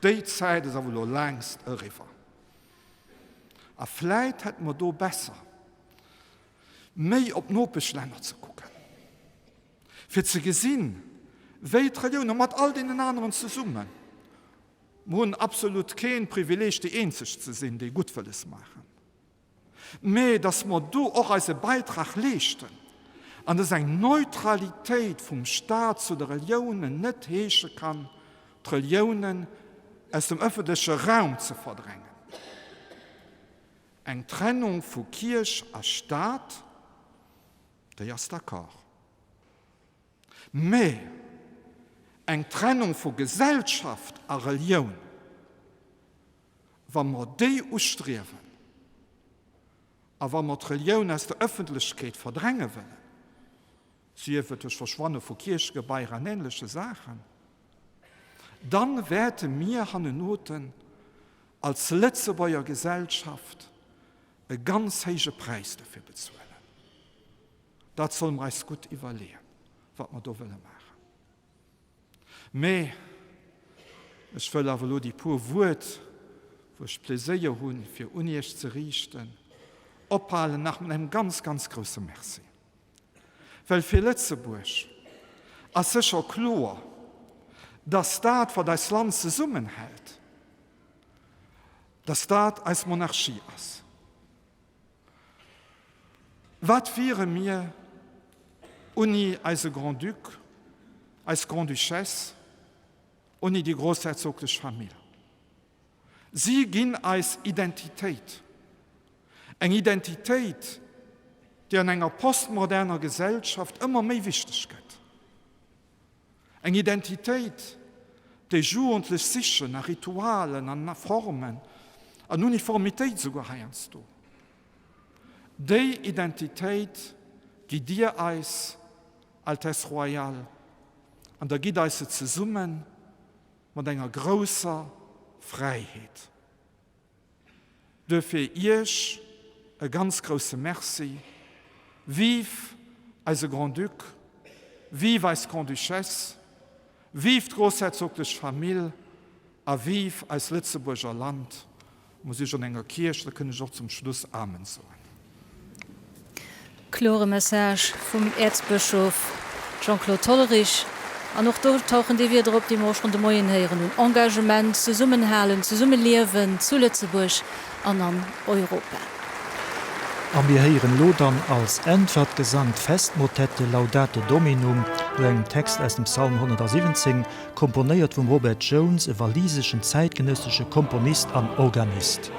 Speaker 3: Déi Zäit ass awer elo längst eriwwer. A vläit hätte mer do besser, méi op d'Nopeschlänner ze kucken, fir ze gesinn, wéi d'Relioune mat all deenen aneren zesummen, mer hunn absolut keen Privileeg, déi eenzeg ze sinn, déi gutt wëlles maachen, Mä datt mer do och eise Beitrag leeschten an datt eng Neutralitéit vum Stat zu de Reliounen net heesche kann, d'Reliounen aus dem öffentleche Raum ze verdrängen. Eng Trennung vu Kierch a Stat, déi ass d'accord. Mä eng Trennung vu Gesellschaft a Relioun, Wa mer déi ustriewen a wa mer d'Relioun aus der Ëffentlechkeet verdränge wëllen, sief et duerch Verschwanne vu Kierchegebaier an änleche Saachen, dann wäerte mir hannenoten als Lëtzebuerger Gesellschaft e ganz héije Präis dofir bezuelen. Dat solle mer eis gutt iwwerleeën, wat mer do wëlle maachen. Mä ech wëll awer elo déi puer Wuert, wou ech Pléséier hunn, fir un Iech ze riichten, ophalen nach mat engem ganz, ganz grouse Merci. Well fir Lëtzebuerg ass sécher kloer, dass dat, wat eist Land zesummenhält, dass dat eis Monarchie ass. Wat wiere mir unni eise Grand-Duc, eis Grande-Duchesse, unni déi groussherzoglech Famill? Si ginn eis Identitéit, eng Identitéit, déi an enger postmoderner Gesellschaft ëmmer méi wichteg gëtt. Eng Identitéit, déi Jugendlech sichen a Ritualen an a Formen, an Uniformitéit souguer heiansdo. Déi Identitéit gitt Dir eis. Altesse Royale, an da gitt eis se zesumme mat enger grousser Fräiheet. Duerfir Iech e ganz grousse Merci. Vive eise Grand-Duc, vive eis Grand-Duchesse, vive d'groussherzoglech Famill a vive eist Lëtzebuerger Land. Mer si schonn enger Kierch, da kënn ech och zum Schluss Amen soen.
Speaker 1: Klore Message vum Äerzbëschof Jean-Claude Hollerich. An och do tauchen déi Wierder op, déi mer och schonn de Moien héieren hunn, Engagement, Zesummenhalen, Zesummeliewen zu Lëtzebuerg an an Europa.
Speaker 2: A mir héieren elo dann als Äntwertgesang d'Festmotette Laudate Dominum no engem Text aus dem Psalm 117, komponéiert vum Robert Jones, e waliseschen zäitgenëssesche Komponist an Organist.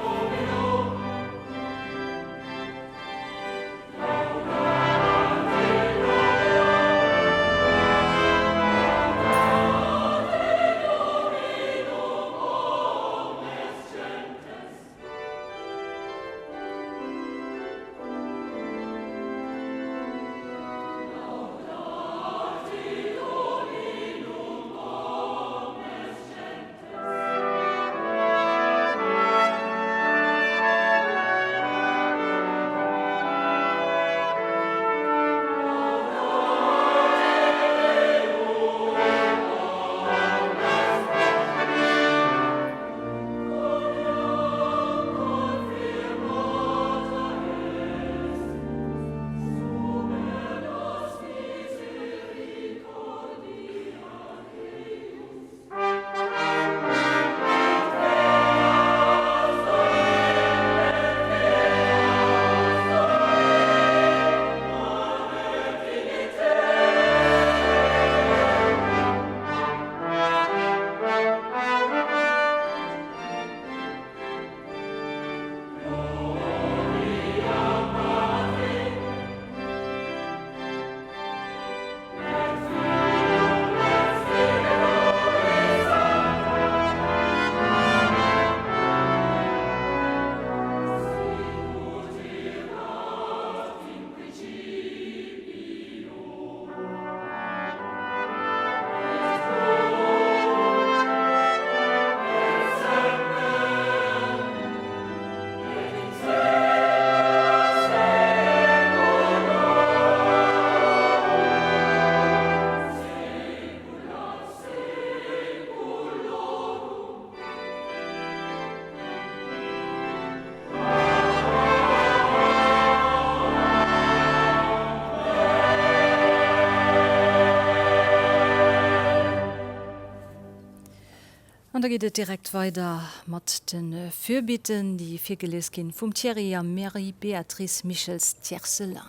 Speaker 1: An da geet et direkt weider mat de Fürbitten, déi virgelies ginn vum Thierry a Marie-Béatrice Michels-Tiercelin.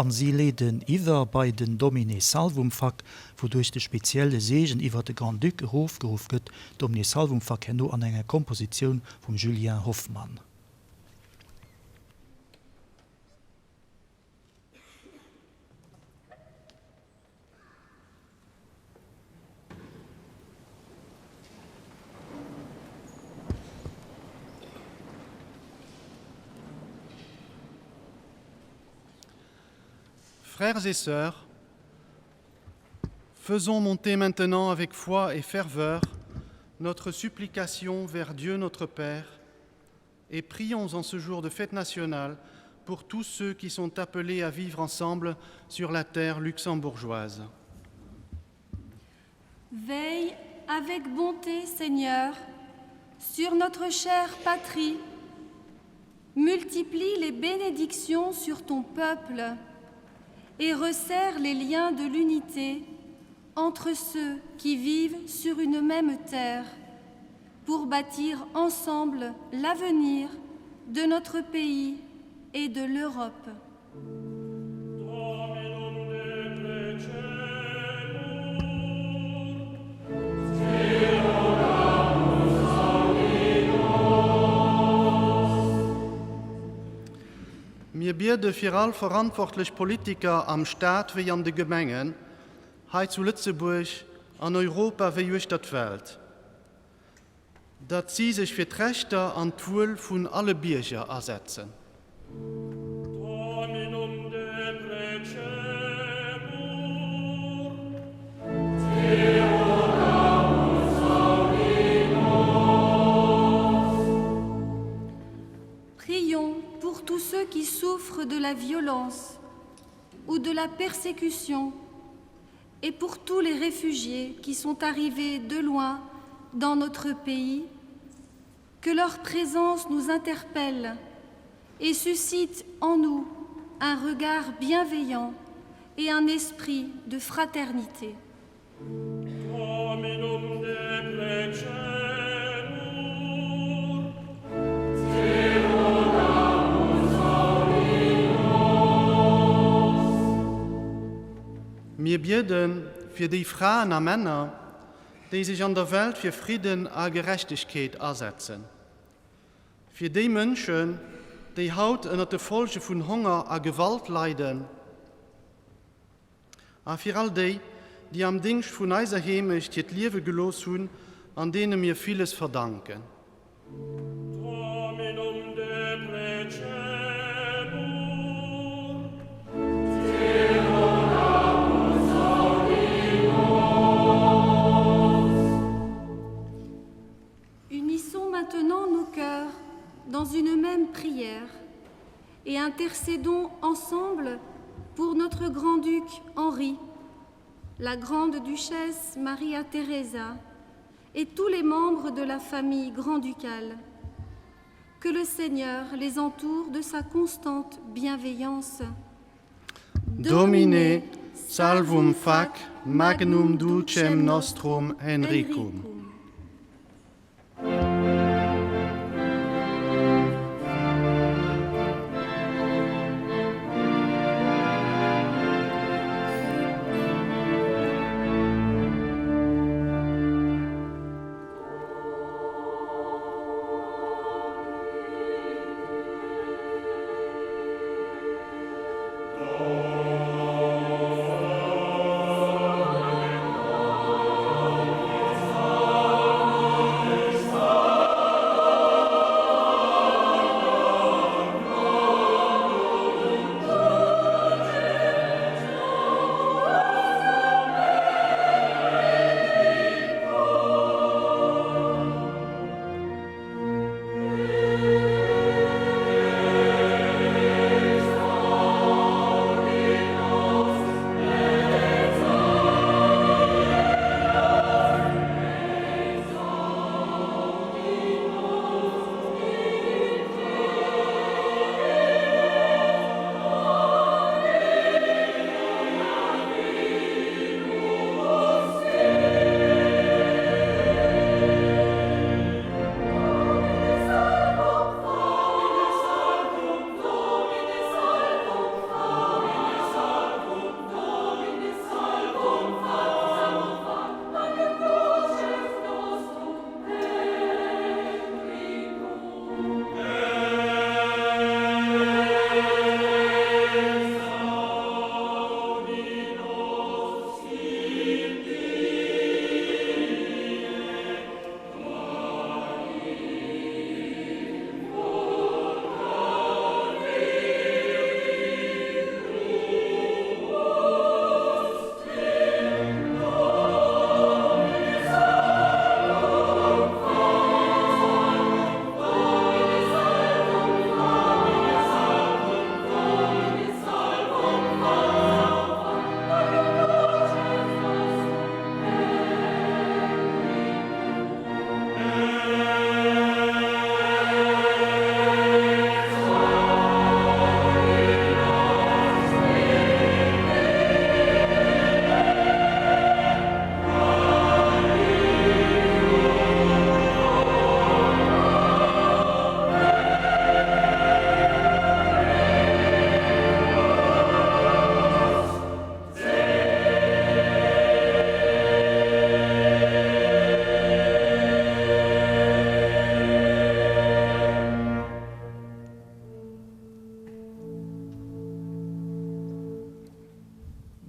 Speaker 2: An si leeden iwwer bei den Domine Salvum fac, wouduerch de spezielle Seegen iwwer de Grand-Duc erofgeruff gëtt, Domine Salvum fac herno an enger Kompositioun vum Julien Hoffmann.
Speaker 4: Frères et sœurs, faisons monter maintenant avec foi et ferveur notre supplication vers Dieu notre Père et prions en ce jour de fête nationale pour tous ceux qui sont appelés à vivre ensemble sur la terre luxembourgeoise.
Speaker 8: Veille avec bonté, Seigneur, sur notre chère patrie, multiplie les bénédictions sur ton peuple et resserre les liens de l'unité entre ceux qui vivent sur une même terre pour bâtir ensemble l'avenir de notre pays et de l'Europe.
Speaker 4: Mir biede fir all verantwortlech Politiker am Staat wéi an de Gemengen, hei zu Lëtzebuerg, an Europa wéi uechter d'Welt, datt si sech fir d'Rechter an d'Wuel vun alle Bierger asetzen.
Speaker 8: violence ou de la persécution et pour tous les réfugiés qui sont arrivés de loin dans notre pays, que leur présence nous interpelle et suscite en nous un regard bienveillant et un esprit de fraternité.
Speaker 4: Mir biede fir déi Fraen a Männer, déi sech an der Welt fir Fridden a Gerechtegkeet asetzen, fir déi Mënschen, déi haut ënnert de Folge vun Honger a Gewalt leiden, A fir all déi, déi am Dingscht vun eiser Heemecht hiert Liewe gelooss hunn an deene mir villes verdanken.
Speaker 6: Dominum deprecedur.
Speaker 8: Unissons maintenant nos cœurs dans une même prière et intercédons ensemble pour notre grand-duc Henri, la grande duchesse Maria Teresa et tous les membres de la famille grand-ducale. Que le Seigneur les entoure de sa constante bienveillance.
Speaker 4: Domine, salvum fac magnum dulcem nostrum Henricum.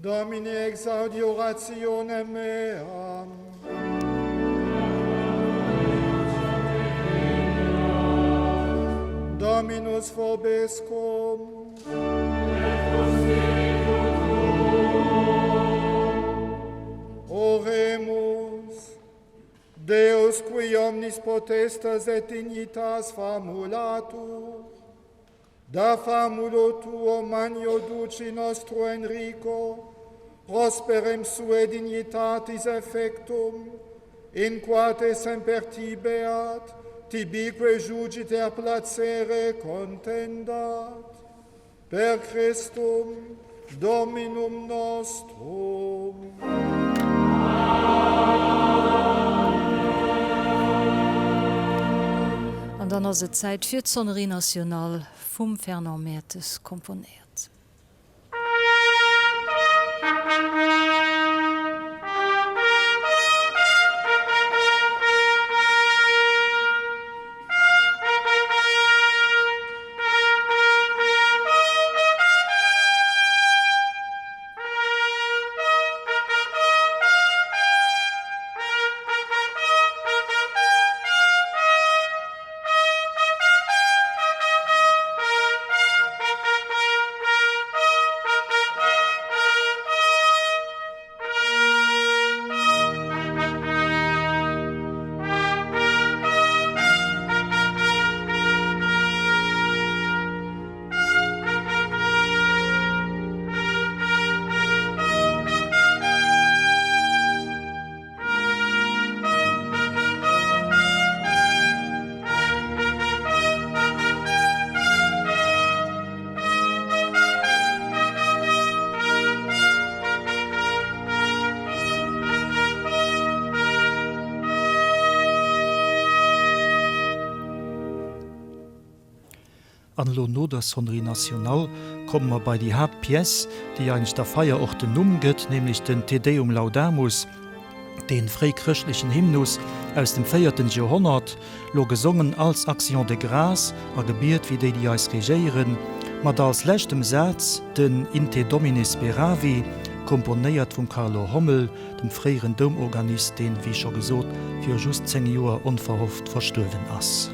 Speaker 3: Domine exaudi orationem meam. Dominus vobiscum. Oremus. Deus qui omnis potestas et dignitas famulatur. Da famulo tuo magno duci nostro Enrico, prosperem sue dignitatis effectum, in qua te semper tibeat, tibique jugiter placere contendat. Per Christum Dominum nostrum.
Speaker 1: An dann ass et Zäit fir d'Sonnerie nationale vum Fernand Mertes komponéiert.
Speaker 2: An elo no der Sonnerie nationale komme mer bei déi Haaptpièce, déi eigentlech der Feier och den Numm gëtt, nämlech den Te Deum Laudamus. Dee fréichrëschtlechen Hymnus aus dem véierten Joerhonnert, lo gesongen als Action de grâce a Gebiet fir déi, déi eis regéieren, mat als leschtem Saz den In te Domine speravi, komponéiert vum Carlo Hommel, dem fréieren Doumorganist, deen, wéi scho gesot, viru just 10 Joer onverhofft verstuerwen ass.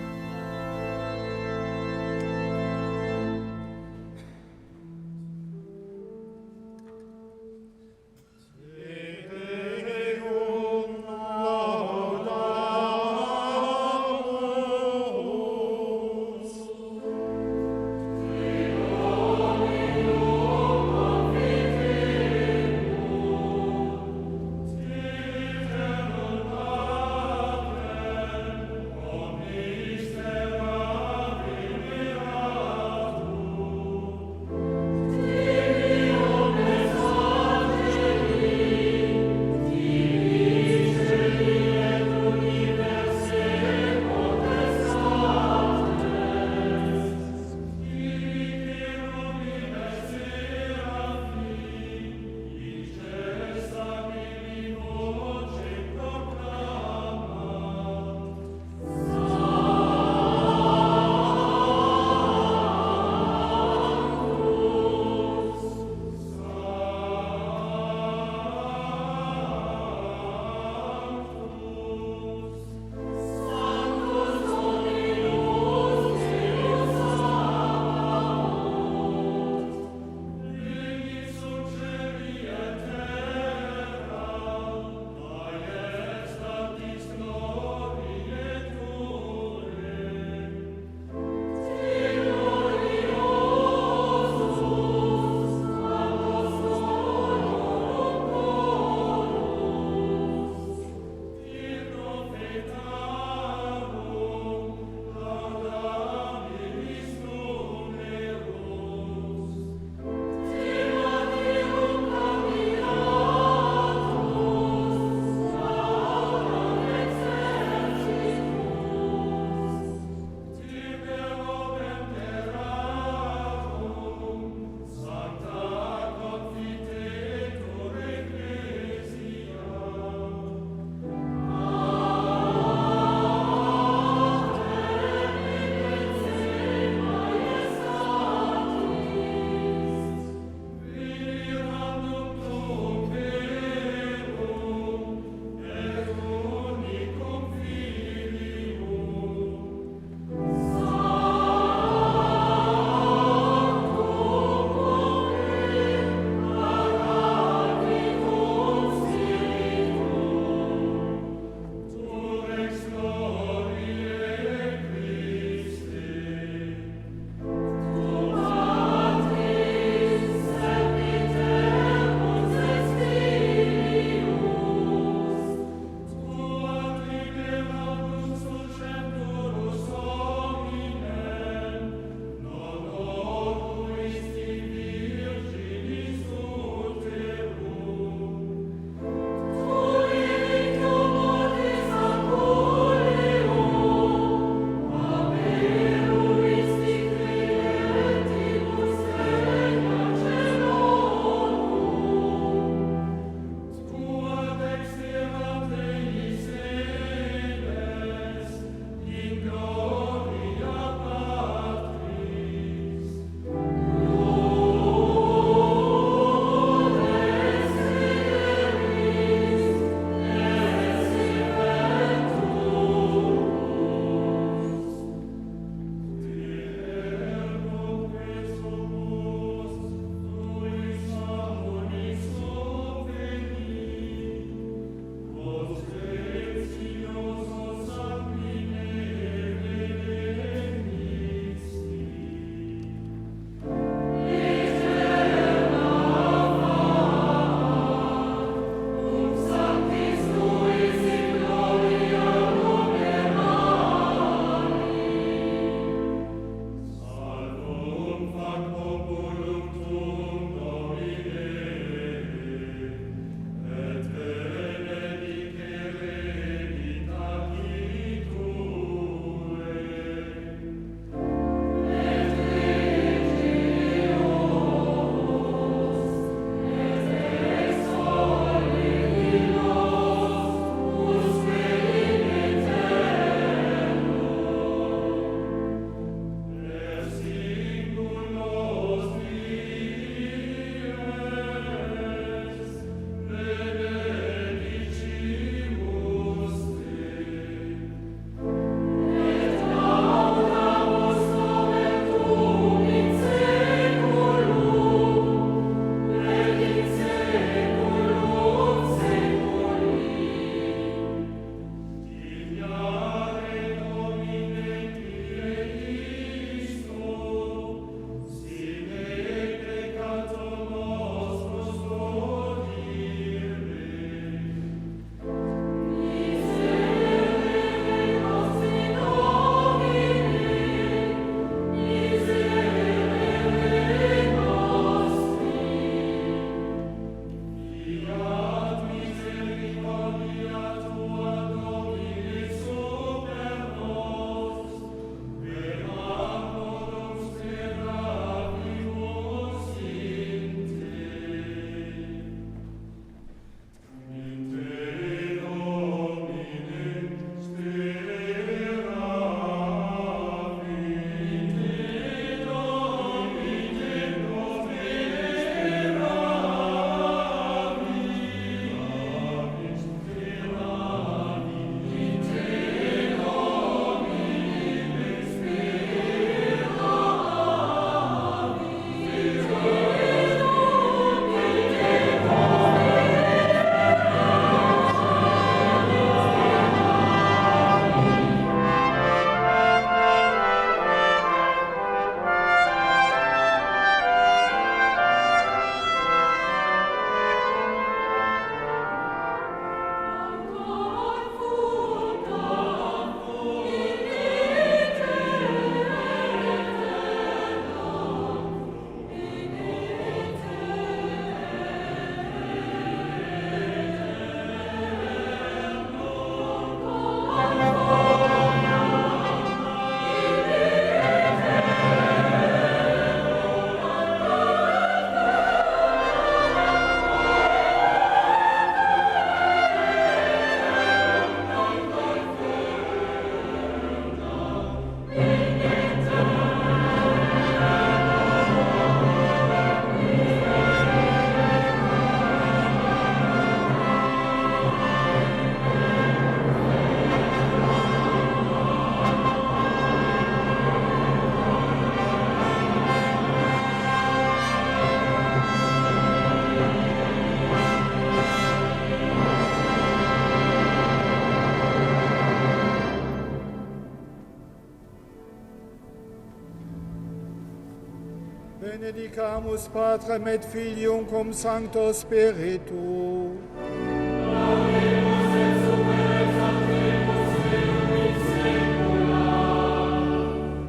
Speaker 3: Benedicamus Patrem et Filium cum Sancto Spiritu.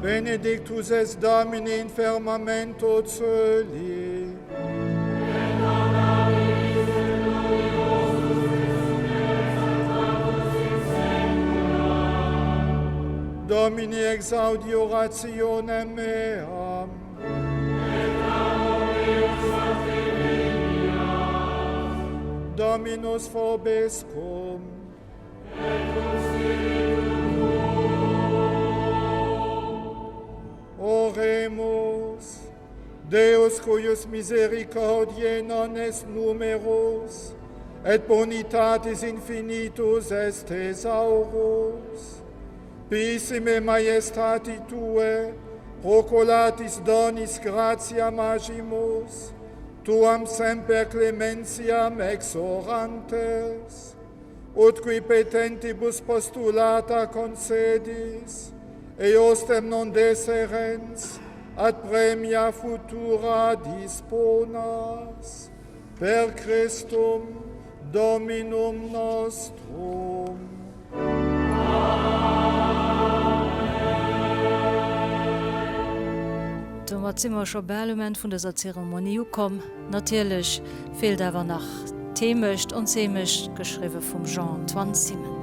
Speaker 3: Benedictus es Domine in firmamento coeli. Domine exaudi orationem meam. Dominus vobiscum. Oremus. Deus cuius misericordiae non est numerus, et bonitatis infinitus est thesaurus. Pissime majestati Tue, proculatis donis gratiam agimus, Tuam semper clementiam exorantes, ut qui petentibus postulata concedis, eosdem non deserens, ad premia futura disponas, per Christum Dominum nostrum.
Speaker 1: Domat si mer scho bal um Enn vun dëser Zeremonie ukomm. Natierlech feelt awer nach d'Heemecht, ons Heemecht, geschriwwe vum Jean-Antoine Simon.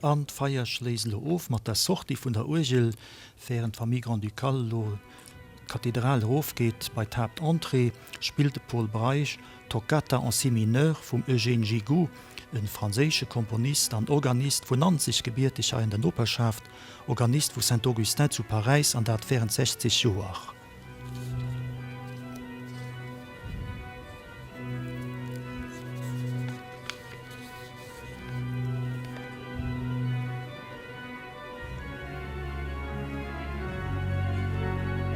Speaker 2: An d'Feier schléisst elo of mat der Sortie vun der Uergel, wärend d'Famille Grand-Ducale elo d'Kathedral erofgeet bei d'Haaptentrée, spillt de Pol Breisch d'Toccata en si mineur vum Eugène Gigout, e franséische Komponist an Organist vun Nanzeg gebierteg hei an der Noperschaft, Organist vu Saint-Augustin zu Paräis an dat wärend 60 Joer.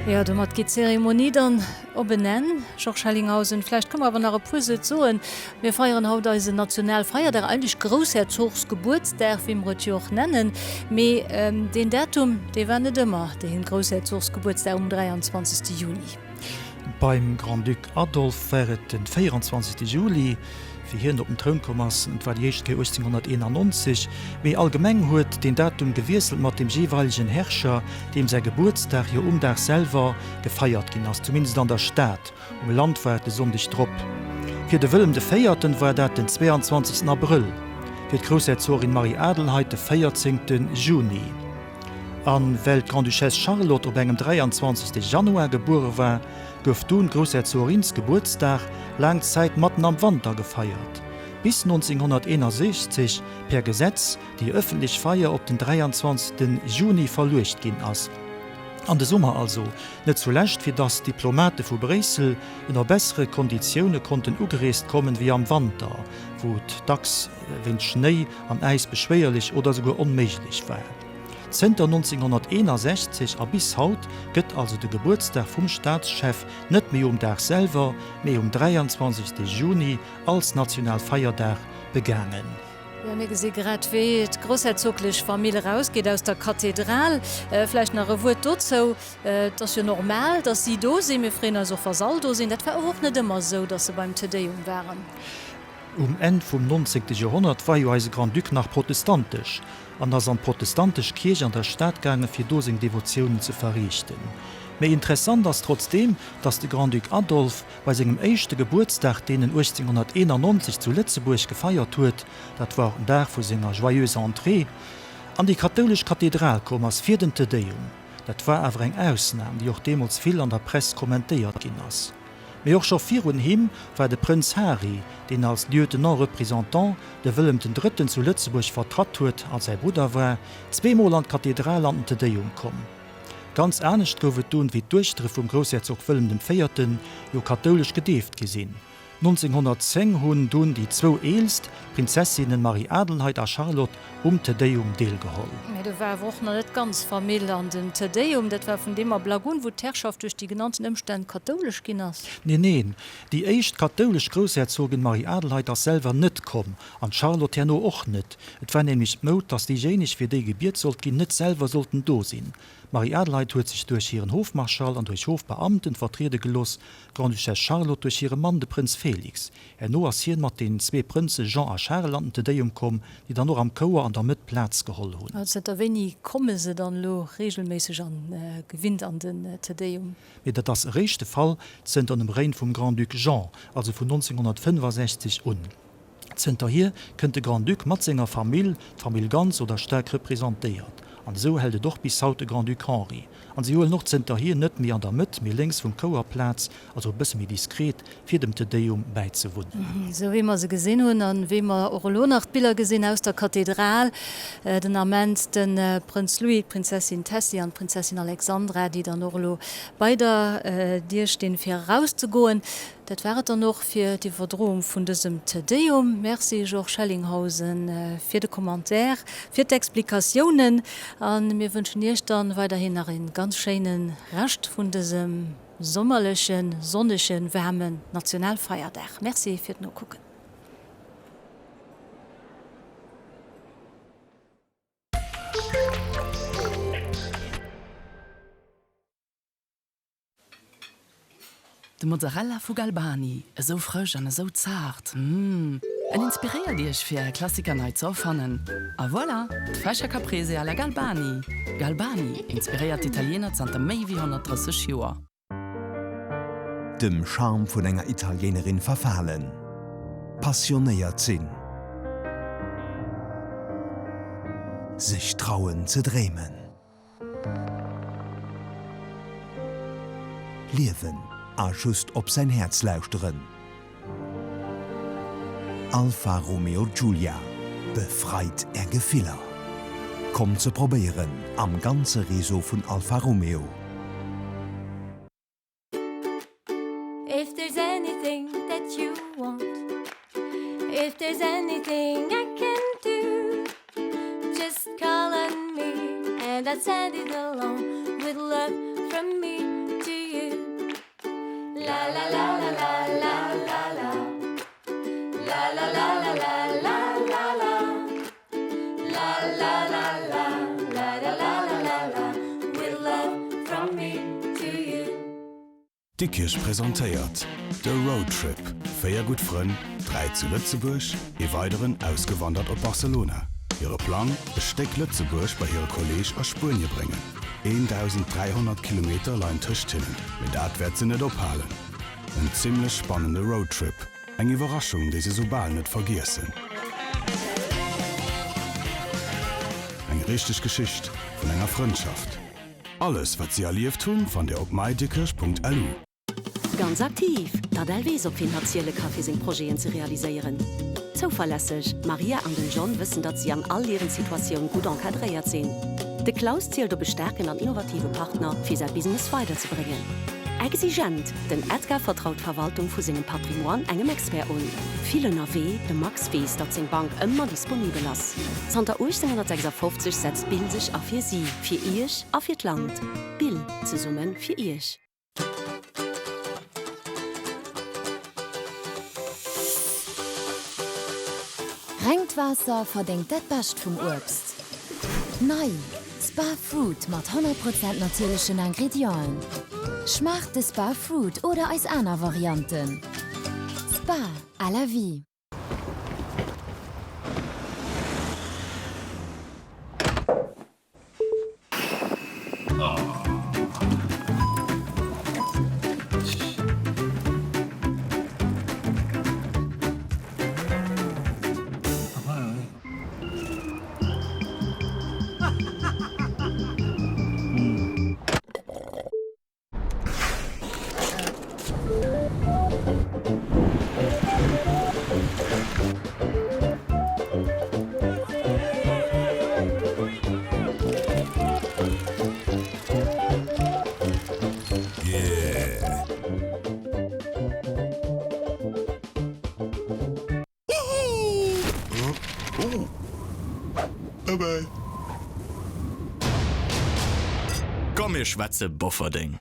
Speaker 1: Jo, domat geet d'Zeremonie dann op en Enn. Georges Hellinghausen, vläicht kënne mer awer nach e puer Sëtz soen. Mir feieren haut eisen Nationalfeierdag, eigentlech Groussherzogsgebuertsdag, wéi mer et jo och nennen. Mee deen Datum, dee war net ëmmer dee Groussherzogsgebuertsdag um 23. Juni.
Speaker 2: Beim Grand-Duc Adolphe war et den 24. Juli, wéi hien op den Troun komm ass. Et war déi éischt Kéier 1891. Mee allgemeng huet deen Datum gewiesselt mat dem jeeweilegen Herrscher, deem säi Gebuertsdag jo um Dag selwer gefeiert ginn ass, zumindest an der Stad. Um Land war et de Sonndeg drop. Fir de Wëllem de Véierten war dat den 22 Abrëll, fir d'Groussherzogin Marie-Adelheid de 14 Juni. A well d'Grande-Duchesse Charlotte op engem 23 Januar gebuere war, gouf dunn d'Groussherzogins-Gebuertsdag laang Zäit matten am Wanter gefeiert, bis 1961 per Gesetz déi ëffentlech Feier op den 23 Juni verluecht ginn ass. An de Summer also, net zulescht fir datt d'Diplomate vu Bréissel ënner bessere Konditioune konnten ugereest kommen wéi am Wanter, wou et dacks wéinst Schnéi an Äis beschwéierlech oder esouguer onméiglech war. Zënter 1961 a bis haut gëtt also de Gebuertsdag vum Staatschef net méi um Dag selwer, mee um 23 Juni als Nationalfeierdag begaangen.
Speaker 1: Jo, mir gesi grad, wéi d'groussherzoglech Famill erausgeet aus der Kathedral. Vläicht nach e Wuert dozou. Et ass jo normal, datt si do sinn. Mir freeën eis och, wa se all do sinn. Dat war och net ëmmer esou, datt se beim Te Deum waren.
Speaker 2: Um Enn vum nonzéngte Joerhonnert war jo eise Grand-Duc nach protestantesch an ass an d'protestantesch Kierch an der Stad gaange fir do seng Devotiounen ze verriichten. Méi interessant ass trotzdeem, datt de Grand-Duc Adolphe Bei sengem éischte Gebuertsdag, deen en 1891 zu Lëtzebuerg gefeiert huet, dat war och den Dag vu senger Joyeuse Entrée, an déi kathoulesch Kathedral komm ass fir den Te Deum. Dat war awer eng Ausnam, déi och deemools vill an der Press kommentéiert ginn ass. Mee och scho virun him war de Prënz Hari, deen als Lieutenant-représentant de Wëllem den Drëtten zu Lëtzebuerg vertratt huet a säi Brudder war, zweemol an d'Kathedral an den Te Deum komm. Ganz anescht gouf et dunn, wéi d'Duechtere vum Groussherzog Wëllem dem Véierten jo kathoulesch gedeeft gi sinn. 1910 hunn dunn déi zwou eelst Prinzessinnen Marie-Adelheid a Charlotte um Te Deum deelgeholl.
Speaker 1: Mee do war awer och nach net d'ganz Famill an den Te Deum. Dat war vun deem Ablack un, wou d'Herrschaft duerch déi genannten Ëmstänn kathoulesch ginn ass.
Speaker 2: Neen, neen, déi éischt kathoulesch Groussherzogin Marie-Adelheid ass selwer net komm, an d'Charlotte herno och net. Et war nämlech d'Moud, datt déijéineg, fir déi gebiet sollt ginn, net selwer sollten do sinn. D'Marie-Adelheid huet sech duerch hiren Hofmarschall an duerch Hofbeamten vertriede gelooss, d'Grande-Duchesse Charlotte duerch hire Mann, de Prënz Félix. Herno ass hien mat den zwee Prënze Jean a Charel an den Te Deum komm, déi dann och am Chouer an der Mëtt Plaz geholl hunn.
Speaker 1: Zënter wéini komme se dann elo regelméisseg an gewinnt an den Te Deum?
Speaker 2: Mee dat ass eréischt de Fall zënter dem Règne vum Grand-Duc Jean, also vun 1965 un. Zënterhier kënnt de Grand-Duc mat senger Famill, d'Famill ganz oder staark representéiert. An esou hält et och bis haut de Grand-Duc Henri. An si huelen och zënterhier net méi an der Mëtt, mee lénks vum Chouer Plaz, also e bësse méi diskret, fir dem Te Deum bäizewunnen.
Speaker 1: Esou wéi mer se gesinn hunn an wéi mer och elo nach d'Biller gesinn aus der Kathedral den Ament, de Prënz Louis, d'Prinzessin Tessy an d'Prinzessin Alexandra, déi dann och elo bei der Dier stinn, fir erauszegoen. Dat war et dann och fir d'Iwwerdroung vun dësem Te Deum. Merci Georges Hellinghausen fir de Commentaire, fir d'Explikatiounen a mir wënschen Iech dann weiderhin nach ee ganz schéine Rescht vun dësem sommerlechen, sonnegen, waarmen Nationalfeierdag. Merci fir d'Nokucken.
Speaker 9: De Mozzarella vu Galbani, esou frësch an esou zaart, mmh! En inspiréiert Iech fir Är Klassiker nei ze erfannen. A voilà, d'Fächer Caprese alla Galbani! Galbani inspiréiert d'Italiener zanter méi wéi 130 Joer.
Speaker 10: Dem Charme vun enger Italienerin verfalen. Passionéiert sinn. Sech trauen ze dreemen. Liewen a just op säin Häerz lauschteren. Alfa Romeo Giulia, befreit är Gefiller! Kommt se probéieren am ganze Réseau vun Alfa Romeo.
Speaker 8: If there's anything that you want If there's anything I can do Just call on me and I'll send it along With love from me to you La la la la la la la la La la la la la la la la La la la la la la la la la la With love from me to you.
Speaker 11: D'Dikrech presentéiert de Roadtrip, 4 gutt Frënn, 3 zu Lëtzebuerg, ee weideren ausgewandert op Barcelona. Hire Plang, e Stéck Lëtzebuerg bei hire Kolleeg a Spuenie bréngen. 1.300 Kilometer leien tëscht hinnen, mee dat wäert se net ophalen. En zimmlech spannende Roadtrip, eng Iwwerraschung, déi se soubal net vergiessen. Eng richteg Geschicht vun enger Frëndschaft. Alles wat si erlieft hunn fannt dir op mydikrech.lu.
Speaker 12: Ganz aktiv, D'Adèle weess op wien hatt ziele ka fir seng Projeten ze realiséieren. Zouverlässeg, D'Maria an den John wëssen datt si an all Liewenssituatioun gutt encadréiert sinn. De Klaus zielt op e staarken an innovative Partner fir säi Business weiderzebréngen. Exigent, Den Edgar vertraut d'Verwaltung vu sengem Patrimoine engem Expert un. Vill ënnerwee, De Max weess datt seng Bank ëmmer disponibel ass. Zanter 1856 setzt Bill sech a fir si, fir Iech a fir d'Land. Bill, zesumme fir Iech.
Speaker 13: Rengt Waasser verdéngt dat Bescht vum Uebst. Nei, Spa Fruit mat 100 Prozent natierlechen Ingredienten. Schmaacht de Spa Fruit oder eis aner Varianten. Spa à la vie.
Speaker 14: Komm mir schwätze Bofferdeng.